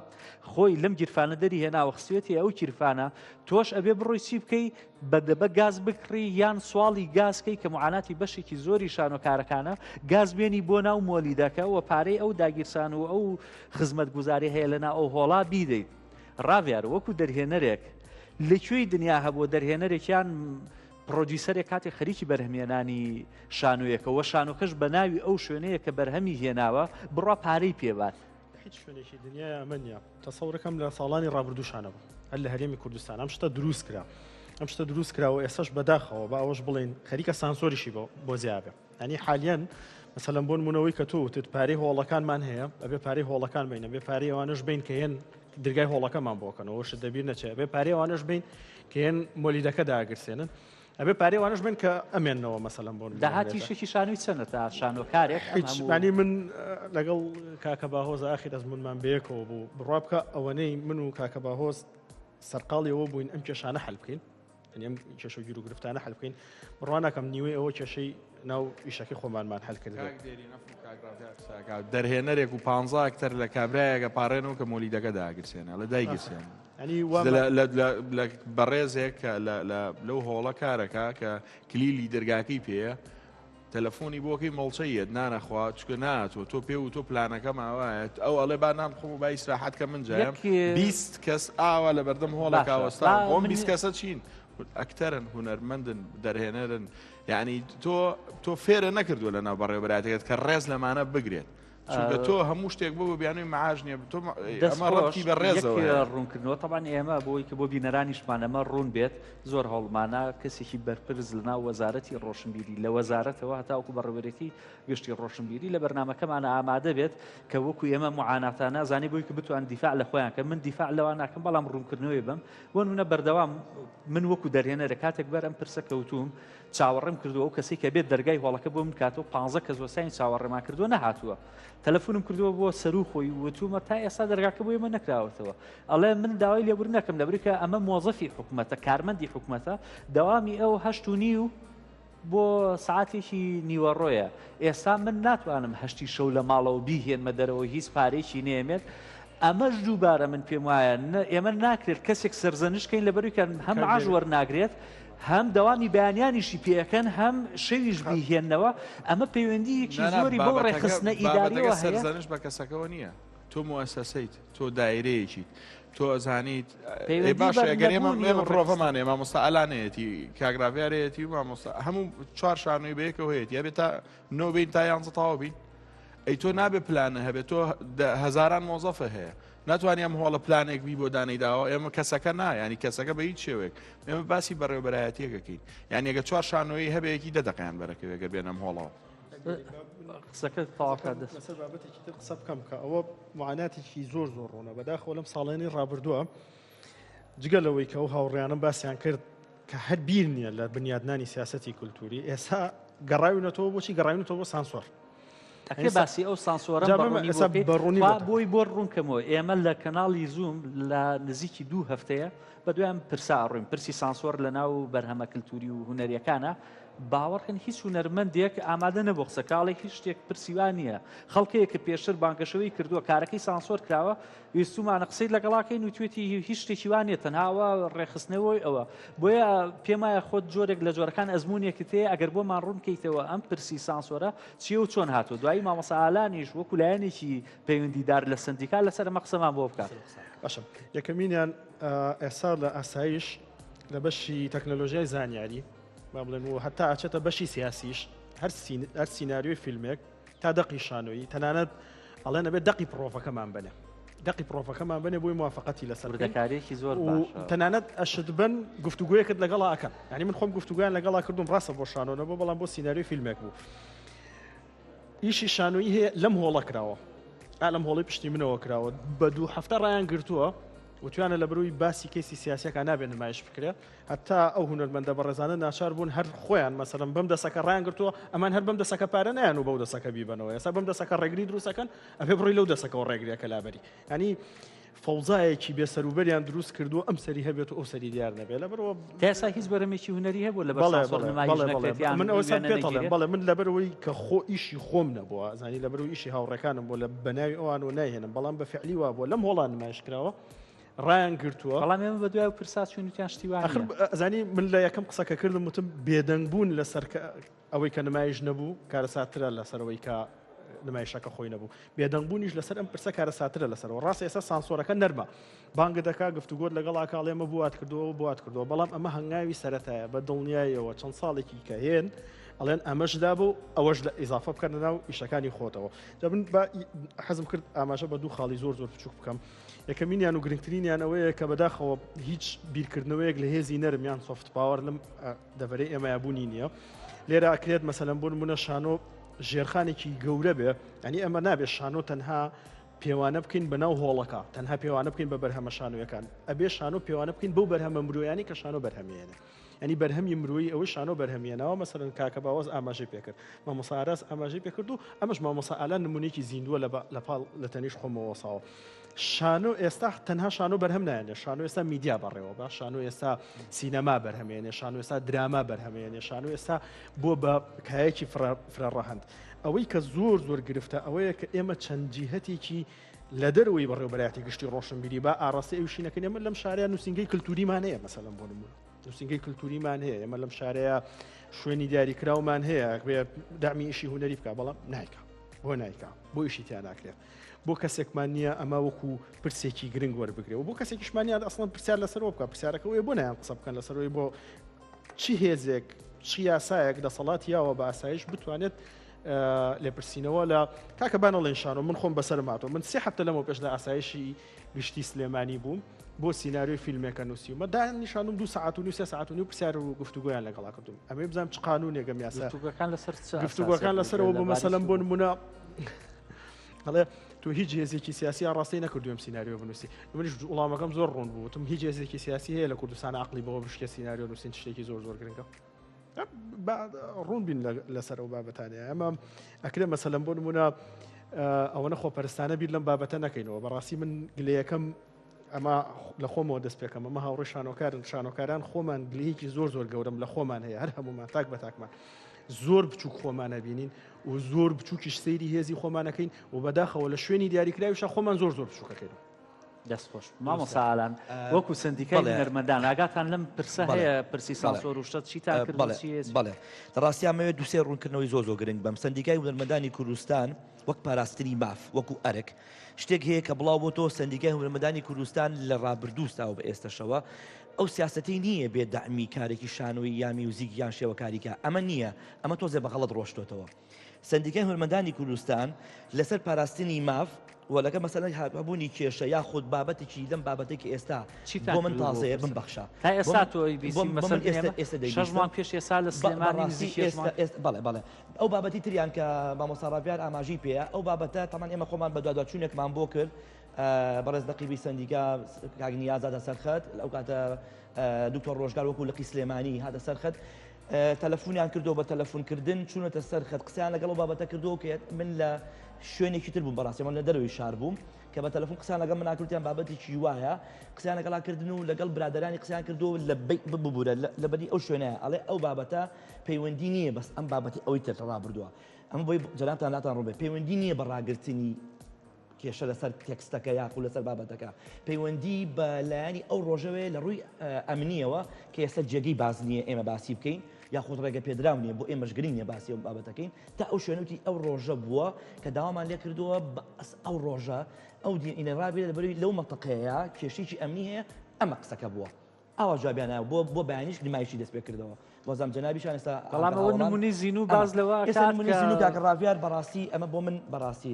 Speaker 1: خۆی لەم گیرفانە دەری هێناوە خستوێتی ئەو گیرفانە تۆش ئەبێ بڕۆی چی بکەی بە دەبە گاز بکڕی یان سواڵی گازکەی کە معاناتی بەشێکی زۆری شانۆکارەکانە گاز بێنی بۆ ناو مۆلیدەکە و پارەی ئەو داگیرسان و ئەو خزمەتگوزاری هەیە لەنا ئەو هۆڵا بیدەیت ڕاڤیار وەکو دەرهێنەرێک لە کوێی دنیا هەبووە دەرهێنەرێکیان؟ پرۆدیوسەرێک کاتێک خەریکی بەرهەمهێنانی شانۆیەکە وە شانۆکەش بە ناوی ئەو شوێنەیە کە بەرهەمی هێناوە بڕوا پارەی پێبات.
Speaker 2: هیچ شوێنێکی دنیای ئەمە نییە تەسەورەکەم لە ساڵانی ڕابردووشانە بوو هەر لە هەرێمی کوردستان ئەم شتە دروست کرا ئەم شتە دروست کرا و ئێستاش بەداخەوە با ئەوەش بڵێین خەریکە سانسۆریشی بۆ بۆ زیابێ یانی حالیەن مەسەلەن بۆ نمونەوەی کە تۆ وتت پارەی هۆڵەکانمان هەیە ئەبێ پارەی هۆڵەکان بین ئەبێ پارەی ئەوانەش بین کە هێن درگای هۆڵەکەمان بۆکەنەوە شت دەبیر نەچێ ئەبێ پارەی ئەوانەش بین کە هێن مۆلیدەکە داگرسێنن ئەبێ پارەی ئەوانەش بن کە ئەمێنەوە مەسەلەن بۆ
Speaker 1: داهاتی شێکی شانۆی چەندە تا شانۆکارێک
Speaker 2: هیچ ینی من لەگەڵ کاکە باهۆز ئاخیر ئەزمونمان بەیەکەوە بوو بڕوا بکە ئەوەنەی من و کاکە باهۆز سەرقاڵی ئەوە بووین ئەم کێشانە حل بکەین ئەم کێشە و گیر و گرفتانە حل بکەین بڕوا ناکەم نیوەی ئەوە کێشەی ناو ئیشەکەی خۆمانمان حل کرد
Speaker 5: دەرهێنەرێک و پ ئەکتەر لە کابرایەکە پاڕێنەوە کە مۆلیدەکە داگرسێنە لە دایگرسێن لە بەڕێزێک کە لەو هۆڵە کارەکە کە کلیلی دەرگاکەی پێیە تەلەفۆنی بۆکەی مەڵچەی یەت نانەخوا چکە ناتوە تۆ پێ و تۆ پلانەکە ماوایە ئەو ئەڵێ با نان خۆم و با ئیسراحەت کە من جایم 20 کەس ئاوا لە بەردەم هۆڵەکە وەستا خۆم 20 کەسە چین ئەکتەرن هونەرمەندن دەرهێنەرن یعنی تۆ تۆ فێرە نەکردووە لە ناو بەڕێوەبەرایەتەکەت کە ڕێز لەمانە بگرێت چونکە تۆ هەموو شتێک بۆ بە بیانووی معاش نییە تۆ ئەمە ڕەبتی بە ڕێزەوە هەیە.
Speaker 1: ڕوونکردنەوە تەبعەن ئێمە بۆی کە بۆ بینەرانیشمان ئەمە ڕوون بێت زۆر هەوڵمانە کەسێکی بەرپرس لەناو وەزارەتی ڕۆشنبیری لە وەزارەتەوە هەتاوەکو بەڕێوەبەرێتی گشتی ڕۆشنبیری لە بەرنامەکەمانە ئامادە بێت کە وەکو ئێمە معاناتانە زانی بۆی کە بتوان دیفاع لە خۆیان کە من دیفاع لەوان ناکەم بەڵام ڕوونکردنەوەی بم بۆ نمونە بەردەوام من وەکو دەرهێنەرە کاتێک بەر ئەم پرسە کەوتوم چاوەڕێم کردووە ئەو کەسەی کە بێت دەرگای هۆڵەکە بۆ من کاتەوە پانزە کەس وەساین چاوەڕێمان کردووە نەهاتووە تەلەفۆنم کردووە بۆ سەرو خۆی وتومە تا ئێستا دەرگاکە بۆ ئێمە نەکراوەتەوە ئەڵێ من داوای لێبوردن نەکەم لەبریکە ئەمە مۆزەفی حکومەتە کارمەندی حکومەتە دەوامی ئەو 8:30 بۆ سعاتێکی نیوەڕۆیە ئێستا من ناتوانم هەشتی شەو لە ماڵەوە بیهێنمە دەرەوە هیچ پارێکی نێمێت ئەمەش دووبارە من پێم وایە ئێمە ناکرێت کەسێک سەرزەنش کەین لەبەروی کە هەم معاش وەرناگرێت هەم دەوامی بەیانیانیشی پێ ئەکەن هەم شەویش بیهێننەوە ئەمە پەیوەندییەکی زۆری بەو ڕێکخستنە ئیداریەوە هەیە.
Speaker 5: سەرزەنش بە کەسەکەوە نییە تۆ موسەسەیت تۆ دایرەیەکیت تۆ ئەزانیت باشە ئەگەر ئێمە ئێمە پرۆڤەمان هەیە مامۆستا ئەلانەیەتی کاگراڤیارەتی و مامۆستا هەموو چوار شانۆی بەیەکەوە هەیەتی ئەبێت تا نۆ بین تا یانزە تەواو بین ئەی تۆ نابێ پلانە هەبێت تۆ هەزاران مۆزەفە هەیە ناتوانانی ئەم هۆڵە پلانێک بی بۆ دانەی داوە ئێمە کەسەکە نا ینی کەسەکە بە هیچ شێوەیەک ئێمە باسی بەڕێوبەرایەتیەکەکەین یان یەگە چوار شانۆیی هەبێکی دە دەقیان بەرەکەوێت گەر بێنەم هۆڵەوە.
Speaker 1: قسەکە تەواوکە دەست
Speaker 2: لەسەر بابەتێکی تر قسە بکەم کە ئەوە معاناتێکی زۆر زۆر ڕوونە بەداخەوە لەم ساڵێنی ڕابردووە جگە لەوەی کە ئەو هاوڕیانم باسییان کرد کە هەر بیر نییە لە بنیادنانی سیاسەتی کولتوری ئێستا گەڕاوینەتەوە بۆچی گەڕاوینەتەوە بۆ سانسۆر
Speaker 1: ئەکرێ باسی ئەو سانسۆرە بەڕوونی بۆی بۆ ڕوونکەمەوە ئێمە لە کەناڵی زووم لە نزیکی دوو هەفتەیە بە دوایان پرسا ئەڕۆین پرسی سانسۆر لە ناو بەرهەمە کللتوری و هونەریەکانە باوەڕکەن هیچ هونەرمەندێک ئامادە نەبوو قسەکاڵێک هیچ شتێک پرسیوان نییە خەڵکەیە کە پێشتر بانگەشەوەی کردووە کارەکەی سانسۆر کراوە ویستومانە قسەی لەگەڵا کەین وتوێتی هیچ شتێکی وا نییە تەنها ئەوە ڕێکخستنەوەی ئەوە بۆیە پێم وایە خۆت جۆرێک لە جۆرەکان ئەزموونێکت هەیە ئەگەر بۆمان ڕوون بکەیتەوە ئەم پرسی سانسۆرە چییە و چۆن هاتووە دوایی مامۆستا ئالانیش وەکو لایەنێکی پەیوەندیدار لە سەندیکا لەسەر ئەمە قسەمان بۆ بکات.
Speaker 2: باشە یەکەمینیان ئێستا لە ئاسایش لە بەشی تەکنەلۆژیای زانیاری با بڵێن و هەتا ئەچێتە بەشی سیاسیش هەر سیناریۆی فیلمێک تا دەقی شانۆیی تەنانەت ئەڵێن ئەبێت دەقی پرۆڤەکەمان بنێ دەقی پرۆڤەکەمان بنێ بۆی موافقەتی لەسەر
Speaker 1: وردەکاریەکی زۆر باشە
Speaker 2: تەنانەت ئەشت بن گفتوگویەکت لەگەڵا ئەکەن یعنی من خۆم گفتوگویان لەگەڵا کردوم ڕاستە بۆ شانۆ نەبوو بەڵام بۆ سیناریۆی فیلمێک بوو ئیشی شانۆیی هەیە لەم هۆڵە کراوە ئا لەم هۆڵی پشتی منەوە کراوە بە دوو هەفتە ڕایان گرتووە وتویانە لە بەروی باسی کەیسی سیاسەکە نابێت نمایش بکرێ هەتا ئەو هونەرمەندە بەڕێزانە ناچار بوون هەر خۆیان مەسەلەن بەم دەسەکە ڕایان گرتووە ئەمان هەر بەم دەسەکە پارە نایەن و بەو دەسەکە بیبەنەوە ئێستا بەم دەسەکە ڕێگری دروستەکەن ئەبێ بڕی لەو دەسەکەەوە ڕێگریەکە لابەری ینی فەوزایەکی بێسەروبەریان دروست کردووە ئەم سەری هەبێت و ئەو سەری دیار نەبێت لەبەرەوە
Speaker 1: تێسا هیچ بەرەمێکی هونەری هەبوو لە بەڵێ
Speaker 2: من ئەوە پێڵێم بەڵێ من لەبەرەوەی کە خۆ ئیشی خۆم نەبووە زانی لەبەرەوە ئیشی هاوڕێکانم بۆ لە بەناوی ئەوان و نایهێنم بەڵام بە فعلی وا بووە لەم هۆڵان نمایش کراوە ڕایان گرتووە.
Speaker 1: بەڵام ئێمە بە دوای ئەو پرسا چووین وتیان شتی وا
Speaker 2: ئاخر
Speaker 1: نییە.
Speaker 2: ئەزانی من لە یەکەم قسە کە کردم وتم بێدەنگ بوون لەسەر کە ئەوەی کە نمایش نەبوو کارەساتترە لەسەر ئەوەی کە نمایشەکە خۆی نەبوو. بێدەنگبوونیش لەسەر ئەم پرسە کارەساترە لەسەرەوە. ڕاستە ئێستا سانسۆرەکە نەرمە. بانگت دەکا، گفتوگۆت لەگەڵ ئەکا، ئەڵێ ئەمە بۆ وات کردووە، ئەوە بۆ وات کردووە. بەڵام ئەمە هەنگاوی سەرەتایە. بە دڵنیاییەوە چەند ساڵێکی کە هێن ئەڵێن ئەمەش دابە و ئەوەش لە ئیزافە بکەنە ناو ئیشەکانی خۆتەوە. جا من با حەزم کرد ئاماژە بە دوو خاڵی زۆر زۆر بچووک بکەم. یەکەمینیان و گرنگترینیان ئەوەیە کە بەداخەوە هیچ بیرکردنەوەیەک لە هێزی نەرم یان soft power لەم دەڤەرەی ئێمەیا بوونی نییە. لێرە ئەکرێت مەسەلەن بۆ نمونە شانۆ ژێرخانێکی گەورە بێ، یانی ئەمە نابێت شانۆ تەنها پێوانە بکەین بە ناو هۆڵەکە، تەنها پێوانە بکەین بە بەرهەمە شانۆیەکان، ئەبێ شانۆ پێوانە بکەین بەو بەرهەمە مرۆیانی کە شانۆ بەرهەمیێنێ. ینی بەرهەمی مرۆیی ئەوەی شانۆ بەرهەمیێناوە مەسەلەن کاکە باوەز ئاماژەی پێکرد، مامۆستا ئاراس ئاماژەی پێکرد و ئەمەش مامۆستا ئالان نمونەیەکی زیندووە لە پاڵ لە تەنیشت خۆمەوە وەساوە. شانۆ ئێستا تەنها شانۆ بەرهەم نایەنێ، شانۆ ئێستا میدیا بەڕێوە بە، شانۆ ئێستا سینەما بەرهەمێنێ، شانۆ ئێستا دراما بەرهەمێنێ، شانۆ ئێستا بووە بە کایەکی فرەڕەهەند. ئەوەی کە زۆر زۆر گرفتە ئەوەیە کە ئێمە چەند جیهەتێکی لە دەرەوەی بەڕێوەبەرایەتی گشتی ڕۆشنبیری با ئاڕاستەی ئەویشی نەکەین، ئێمە لەم شارەیە نووسینگەی کلتوریمان هەیە، مەسەلەن بۆ نموونە نووسینگەی کلتوریمان هەیە، ئێمە لەم شارەیە شوێنی دیاریکراومان هەیە بێ دامی ئیشی هونەری بکە، بەڵام نایکا. بۆ نایکا؟ بۆ ئیشی تیا ناکرێت؟ بۆ کەسێکمان نییە ئەمە وەکو پرسێکی گرنگ وەربگرێ و بۆ کەسێکیشمان نییە ئەسڵەن پرسیار لەسەرەوە بکە. پرسیارەکە ئەوەیە بۆ نایان قسە بکەن لەسەرەوەی بۆ چی هێزێک چی یاسایەک دەسەڵاتی یاوە بە ئاسایش بتوانێت لێپرسینەوە لە کاکە بانەڵێن شانۆ. من خۆم بەسەرم هاتەوە، من سێ هەفتە لەمەوە پێش لە ئاسایشی گشتی سلێمانی بووم بۆ سیناریۆی فیلمێکە نووسیومە، دانیشاندم 2 سەعات و نیو 3 سەعات و نیو پرسیار و گفتوگۆیان لەگەڵا کردوم. ئەمەی بزانم چ قانونێکم یاسا
Speaker 1: گفتوگۆکان لەسەر چ
Speaker 2: گفتوگۆکان لەسەرەوە بۆ مەسەلەن بۆ نمونە ئەڵێ تۆ هیچ هێزێکی سیاسی ئاڕاستەی نەکردوم سیناریۆ بنووسی. منیش وڵامەکەم زۆر ڕوون بوو، وتم هیچ هێزێکی سیاسی هەیە لە کوردستان عقلی بەوە بشکێ سیناریۆ نووسین شتێکی زۆر زۆر گرنگە. ڕوون بین لەسەر ئەو بابەتانەیە. ئەمە ئەکرێ مەسەلەن بۆ نمونە ئەوەنە خۆپەرستانە بیر لەم بابەتە نەکەینەوە. بەڕاستی من گلەیەکەم ئەمە لە خۆمەوە دەست پێکەم، ئەمە هاوڕێ شانۆکارن، شانۆکاران خۆمان گلەیەکی زۆر زۆر گەورەم لە خۆمان هەیە، هەر هەمومان تاک بە تاکمان زۆر بچووک خۆمانە بینین و زۆر بچووکیش سەیری هێزی خۆمانەکەین و بەداخەوە لە شوێنی دیاریکراویشە خۆمان زۆر زۆر بچووکەکەین.
Speaker 1: دەست خۆش مامۆستا ئالان، وەکو سەندیکای هونەرمەندان ئاگاتان لەم پرسە هەیە، پرسی سانسۆر و شتە چیتان کرد؟
Speaker 3: بەڵێ لە ڕاستیا مەوێت دوسێ ڕوونکردنەوەی زۆر زۆر گرنگ بەم. سەندیکای هونەرمەندانی کوردستان وەک پاراستنی ماف وەکو ئەرک شتێک هەیە کە بڵاو بۆ تۆ سەندیکای هونەرمەندانی کوردستان لە ڕابردووستاوە بە ئێستەشەوە ئەو سیاسەتی نییە بێ دەعمی کارێکی شانۆیی یا میوزیک یان شێوەکاریکە، ئەمە نییە، ئەمە تۆزێ بە غەڵەت ڕۆشتۆتەوە. سەندیکای هونەرمەندانی کوردستان لەسەر پاراستنی ماف و لەگەڵ مەسەلەی هەبوونی کێشە یاخود بابەتێکی لەم بابەتێک کە ئێستا
Speaker 1: چیتان
Speaker 3: بۆ من
Speaker 1: کردووە بۆ
Speaker 3: تازەیە
Speaker 1: پرسە؟
Speaker 3: بمبەخشە
Speaker 1: تا
Speaker 3: بۆ
Speaker 1: ئێستا
Speaker 3: من
Speaker 1: تۆ ئەی
Speaker 3: بۆ
Speaker 1: بیسی
Speaker 3: بۆ من
Speaker 1: مەسەل
Speaker 3: ئێستا
Speaker 1: ئێمە
Speaker 3: ئێستا
Speaker 1: شەش
Speaker 3: دەیبیستم
Speaker 1: مانگ پێش ئێستا لە
Speaker 3: بە
Speaker 1: سلێمانی
Speaker 3: بەڕاستی
Speaker 1: نزیکی شەش
Speaker 3: ئێستا
Speaker 1: مانگ
Speaker 3: ئێستا بەڵێ بەڵێ ئەو بابەتی تریان کە مامۆستا ڕاڤیار ئاماژەی پێیە ئەو بابەتە تەمان ئێمە خۆمان بەدواداچوونێکمان بۆ کرد بەڕێز نەقیبی سەندیکا کاک نیاز هاتە سەر خەت ئەو کاتە دکتۆر ڕۆژگار وەکو لقی سلێمانی هاتە سەر خەت تەلەفۆنیان کردو بە تەلەفۆنکردن چوونەتە سەر خەت قسەیان لەگەڵ ئەو بابەتە کردو کە من لە شوێنێکی تر بووم بەڕاستی من لە دەرەوەی شار بووم کە بە تەلەفۆن قسەیان لەگەڵ من کردیان بابەتێکی وایە قسەیان لەگەڵا کردن و لەگەڵ برادەرانی قسەیان کردو لە ببورە لە بەری ئەو شوێنە ئەڵێ ئەو بابەتە پەیوەندی نییە بەس ئەم بابەتی ئەوی تر ڕابردووە ئەمە بۆی جەنابتان لاتان ڕوون بێ پەیوەندی نییە بە ڕاگرتنی کێشە لەسەر تێکستەکە یاخود لەسەر بابەتەکە پەیوەندی بە لایەنی ئەو ڕۆژەوەیە لە ڕووی ئەمنیەوە کە ئێستا جێگەی باز نییە ئێمە باسی بکەین یاخود ڕێگە پێدراو نییە بۆ ئێمەش گرنگ نییە باسی ئەو بابەتەکەین تا ئەو شوێنوتی ئەو ڕۆژە بووە کە داوامان لێ کردووە بەس ئەو ڕۆژە ئەو دینە ڕابێت لەبەروی لەو مەنتەقەیە کێشێکی ئەمنی هەیە ئەمە قسەکە بووە ئاوا جوابیان نایەوە بۆ بۆ بەیانیش نمایشی دەست پێ کردەوە وەزام جەنابیشان ئێستا
Speaker 1: بەڵام ئەوە
Speaker 3: هاوەڵان
Speaker 1: نمونەی زینوو
Speaker 3: ئەمە
Speaker 1: باس لەوە
Speaker 3: ئێستا
Speaker 1: ئەکات
Speaker 3: نمونەی
Speaker 1: کە
Speaker 3: زینوو کاکە ڕاڤیار بەڕاستی ئەمە بۆ من بەڕاستی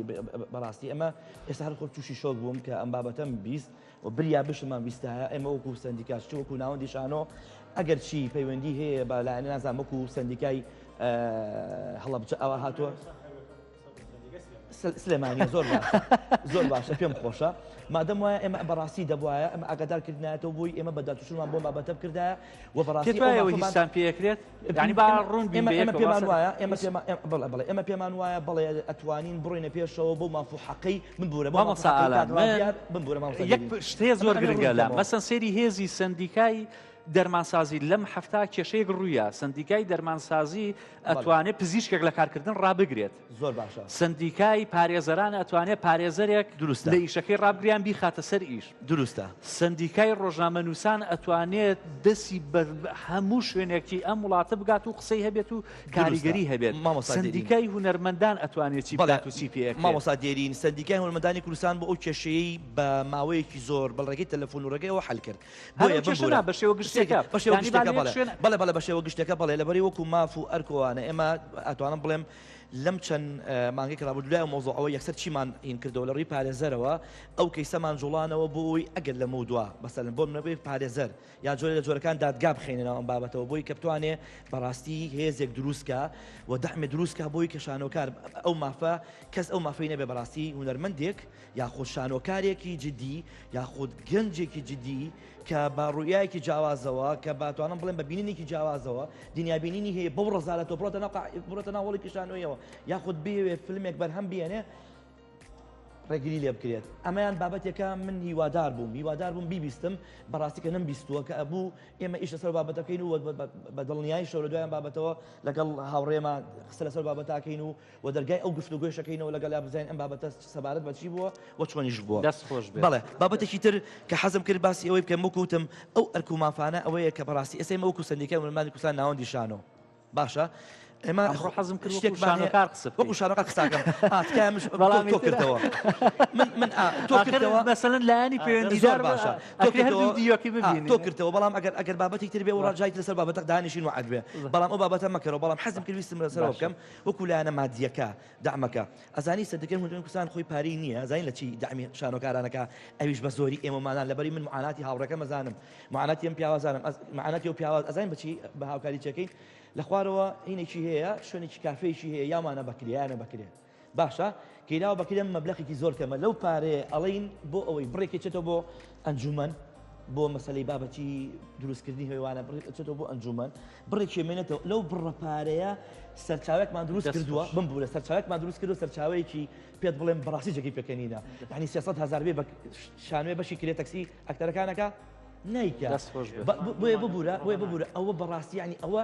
Speaker 3: بەڕاستی ئەمە ئێستا هەر خۆ تووشی شۆک بووم کە ئەم بابەتەم 20 و بریا بشمان بیستایە ئێمە وەکو سەندیکا چ وەکو ناوەندی شانۆ ئەگەر چی پەیوەندی هەیە بە لایەنە نازانم وەکو سەندیکای هەڵەبجە ئەوە هاتووە سلێمانی زۆر باشە زۆر باشە پێم خۆشە مادەم وایە ئێمە بەڕاستی دەبواە ئەمە ئاگادار کردنایەتەوە بووی ئێمە بەداتوشمان بۆ بابەتە بکردایە و بەڕاستی
Speaker 1: پێت وایە ئەوە هیچتان پێکرێت یعنی با ڕوون بین
Speaker 3: ئێمە
Speaker 1: بەیەکەوە
Speaker 3: پێمان
Speaker 1: باسە
Speaker 3: وایە ئێمە پێمان بڵێ بڵێ ئێمە پێمان وایە بەڵێ ئەتوانین بڕۆینە پێشەوە بۆ ماف و حەقەی بمبورە بۆ ماف و
Speaker 1: مامۆستا
Speaker 3: حەقەی
Speaker 1: ئالان
Speaker 3: کاک
Speaker 1: من
Speaker 3: ڕابیار بمبورە مامۆستا
Speaker 1: یەک
Speaker 3: دێرین
Speaker 1: شتێ
Speaker 3: ئەمە
Speaker 1: زۆر
Speaker 3: ئەمە
Speaker 1: گرنگە
Speaker 3: ڕوون
Speaker 1: لام
Speaker 3: بکەمەوە
Speaker 1: مەسەن سەیری هێزی سەندیکای. دەرمانسازی لەم هەفتا کێشەیەک ڕوویا سندیکای دەرمانسازی ئەتوانێت پزیشکێک لە کارکردن ڕابگرێت
Speaker 3: زۆر باشە
Speaker 1: سندیکای پارێزەران ئەتوانێت پارێزەرێک
Speaker 3: دروستە
Speaker 1: لە ئیشەکەی ڕابگریان بیخاتە سەر ئیش
Speaker 3: دروستە
Speaker 1: سندیکای ڕۆژنامەنووسان ئەتوانێت دەسی بە هەموو شوێنێکی ئەم وڵاتە بگات و قسەی هەبێت و کاریگەری هەبێت
Speaker 3: مامۆستا دێرین.
Speaker 1: سندیکای هونەرمەندان ئەتوانێت چی
Speaker 3: بەڵێ
Speaker 1: بکات و چی پێ ئەکرێت؟
Speaker 3: مامۆستا دێرین سەندیکای هونەرمەندانی کوردستان بۆ ئەو کێشەیەی بە ماوەیەکی زۆر بە ڕێگەی تەلەفۆن و ڕێگەیەوە حەل کرد
Speaker 1: هەر
Speaker 3: بۆیە
Speaker 1: ئەو کێشە
Speaker 3: بمبورە
Speaker 1: نا بە شێوە گشتیەکە
Speaker 3: بە شێوە
Speaker 1: یانی با
Speaker 3: گشتیەکە
Speaker 1: لە یەک
Speaker 3: بەڵێ
Speaker 1: شوێن
Speaker 3: بەڵێ بەڵێ بە شێوە گشتیەکە بەڵێ لەبەری وەکو ماف و ئەرکۆوانە ئێمە ئەتوانم بڵێم لەم چەند مانگێک ڕابردوو لای ئەو مەوزوعەوە یەکسەر چیمان هین کردەوە لە ڕووی پارێزەرەوە ئەو کەیسەمان جوڵانەوە بۆ ئەوەی ئەگەر لەمەودوا مەسەلەن بۆ نمونە پارێزەر یا جۆرێ لە جۆرەکان دادگا بخەینە ناو ئەم بابەتەوە بۆی کە بتوانێ بەڕاستی هێزێک دروست کا و دەعمێ دروست کا بۆی کە شانۆکار ئەو مافە کەس ئەو مافەی نەبێ بەڕاستی هونەرمەندێک یاخود شانۆکارێکی جدی یاخود گەنجێکی جدی کە بە ڕوئیایەکی جیاوازەوە کە باتوانم بڵێم بە بینینێکی جیاوازەوە دنیابینینی هەیە بەو ڕەزالەتەوە بڕۆتە ناو بڕۆتە ناو هۆڵێکی شانۆیەوە یاخود بێوێ فیلمێک بەرهەم بێنێ ڕێگری لێ بکرێت ئەمەیان بابەتێکە من هیوادار بووم هیوادار بووم بیبیستم بەڕاستی کە نەمبیستووە کە ئەبوو ئێمە ئیش لەسەر بابەتەکەین و بە دڵنیایی شەو لە دوایان بابەتەوە لەگەڵ هاوڕێما قسە لەسەر بابەتاکەین و و دەرگای ئەو گفتوگۆیشەکەینەوە لەگەڵیا بزانین ئەم بابەتە سەبارەت بە چی بووە و چۆنیش بووە.
Speaker 1: دەست خۆش بێت.
Speaker 3: بەڵێ بابەتێکی تر کە حەزم کرد باسی ئەوەی بکەم وەکو وتم ئەو ئەرک و مافانە ئەوەیە کە بەڕاستی ئێستا ئێمە وەکو سەندیکای هونەرمەندانی کوردستان ناوەندی شانۆ باشە ئێمە
Speaker 1: ئەمڕۆ حەزم کرد وەکو
Speaker 3: شتێکمان هەیە
Speaker 1: شانۆکار قسە بکەی.
Speaker 3: وەکو شانۆکار قسە بکەم ئا تکایە منش
Speaker 1: بەڵام
Speaker 3: تۆ
Speaker 1: ئیتر
Speaker 3: کردەوە من من ئا تۆ
Speaker 1: ئاخر
Speaker 3: کردەوە
Speaker 1: مەسەلەن لایەنی
Speaker 3: زۆر
Speaker 1: پەیوەندیدار
Speaker 3: باشە تۆ
Speaker 1: ئەکرێ
Speaker 3: کردەوە
Speaker 1: هەردوو دیوەکەی
Speaker 3: ئا
Speaker 1: ببینین.
Speaker 3: تۆ کردەوە بەڵام ئەگەر ئەگەر بابەتێک تر بێ و ڕا جای تر لەسەر بابەتەک دانیشین وەعد بێ بەڵام ئەو بابەتە مەکەرەوە بەڵام حەزم کرد ویستم لەسەرەوە
Speaker 1: باشە.
Speaker 3: بکەم وەکو لایەنە مادیەکە دەعمەکە ئەزانی سەدەکەی هونەرمەندی کوردستان خۆی پارەی نییە ئەزانی لە چی دەعمی شانۆکارانەکە ئەویش بە زۆری ئێمەمانان لەبەری من معاناتی هاوڕێکەم ئەزانم معاناتی ئەم پیاوە زانم معاناتی ئەو پیاوە ئەزانین بە چی بە هاوکاری چەکەین لە خوارەوە هینێکی هەیە شوێنێکی کافێکی هەیە یامانە بەکرێ یانە بەکرێ باشە کەیراوە بەکرێ مەبلەخێکی زۆر کەمە لەو پارەیە ئەڵین بۆ ئەوەی بڕێکی چێتەوە بۆ ئەنجومەن بۆ مەسلەی بابەتی دروستکردنی هەوانە بڕێتەوە بۆ ئەنجومەن بڕێکی مێنێتەوە لەو بڕە پارەیە سەرچاوێکمان دروست کردووە بمبوورە سەرچاوێکمان دروست کردو سەرچاوەیەکی پێت بڵێم بەڕاستی جێگەی پێکەنینە یعنی 300 هزار بێ بە شانوێ بەشی کرێ تەکسی ئەکتەرەکانەکە نیکە بۆیە ببوورە بۆیە ببوورە ئەوە بەڕاستی ینی ئەوە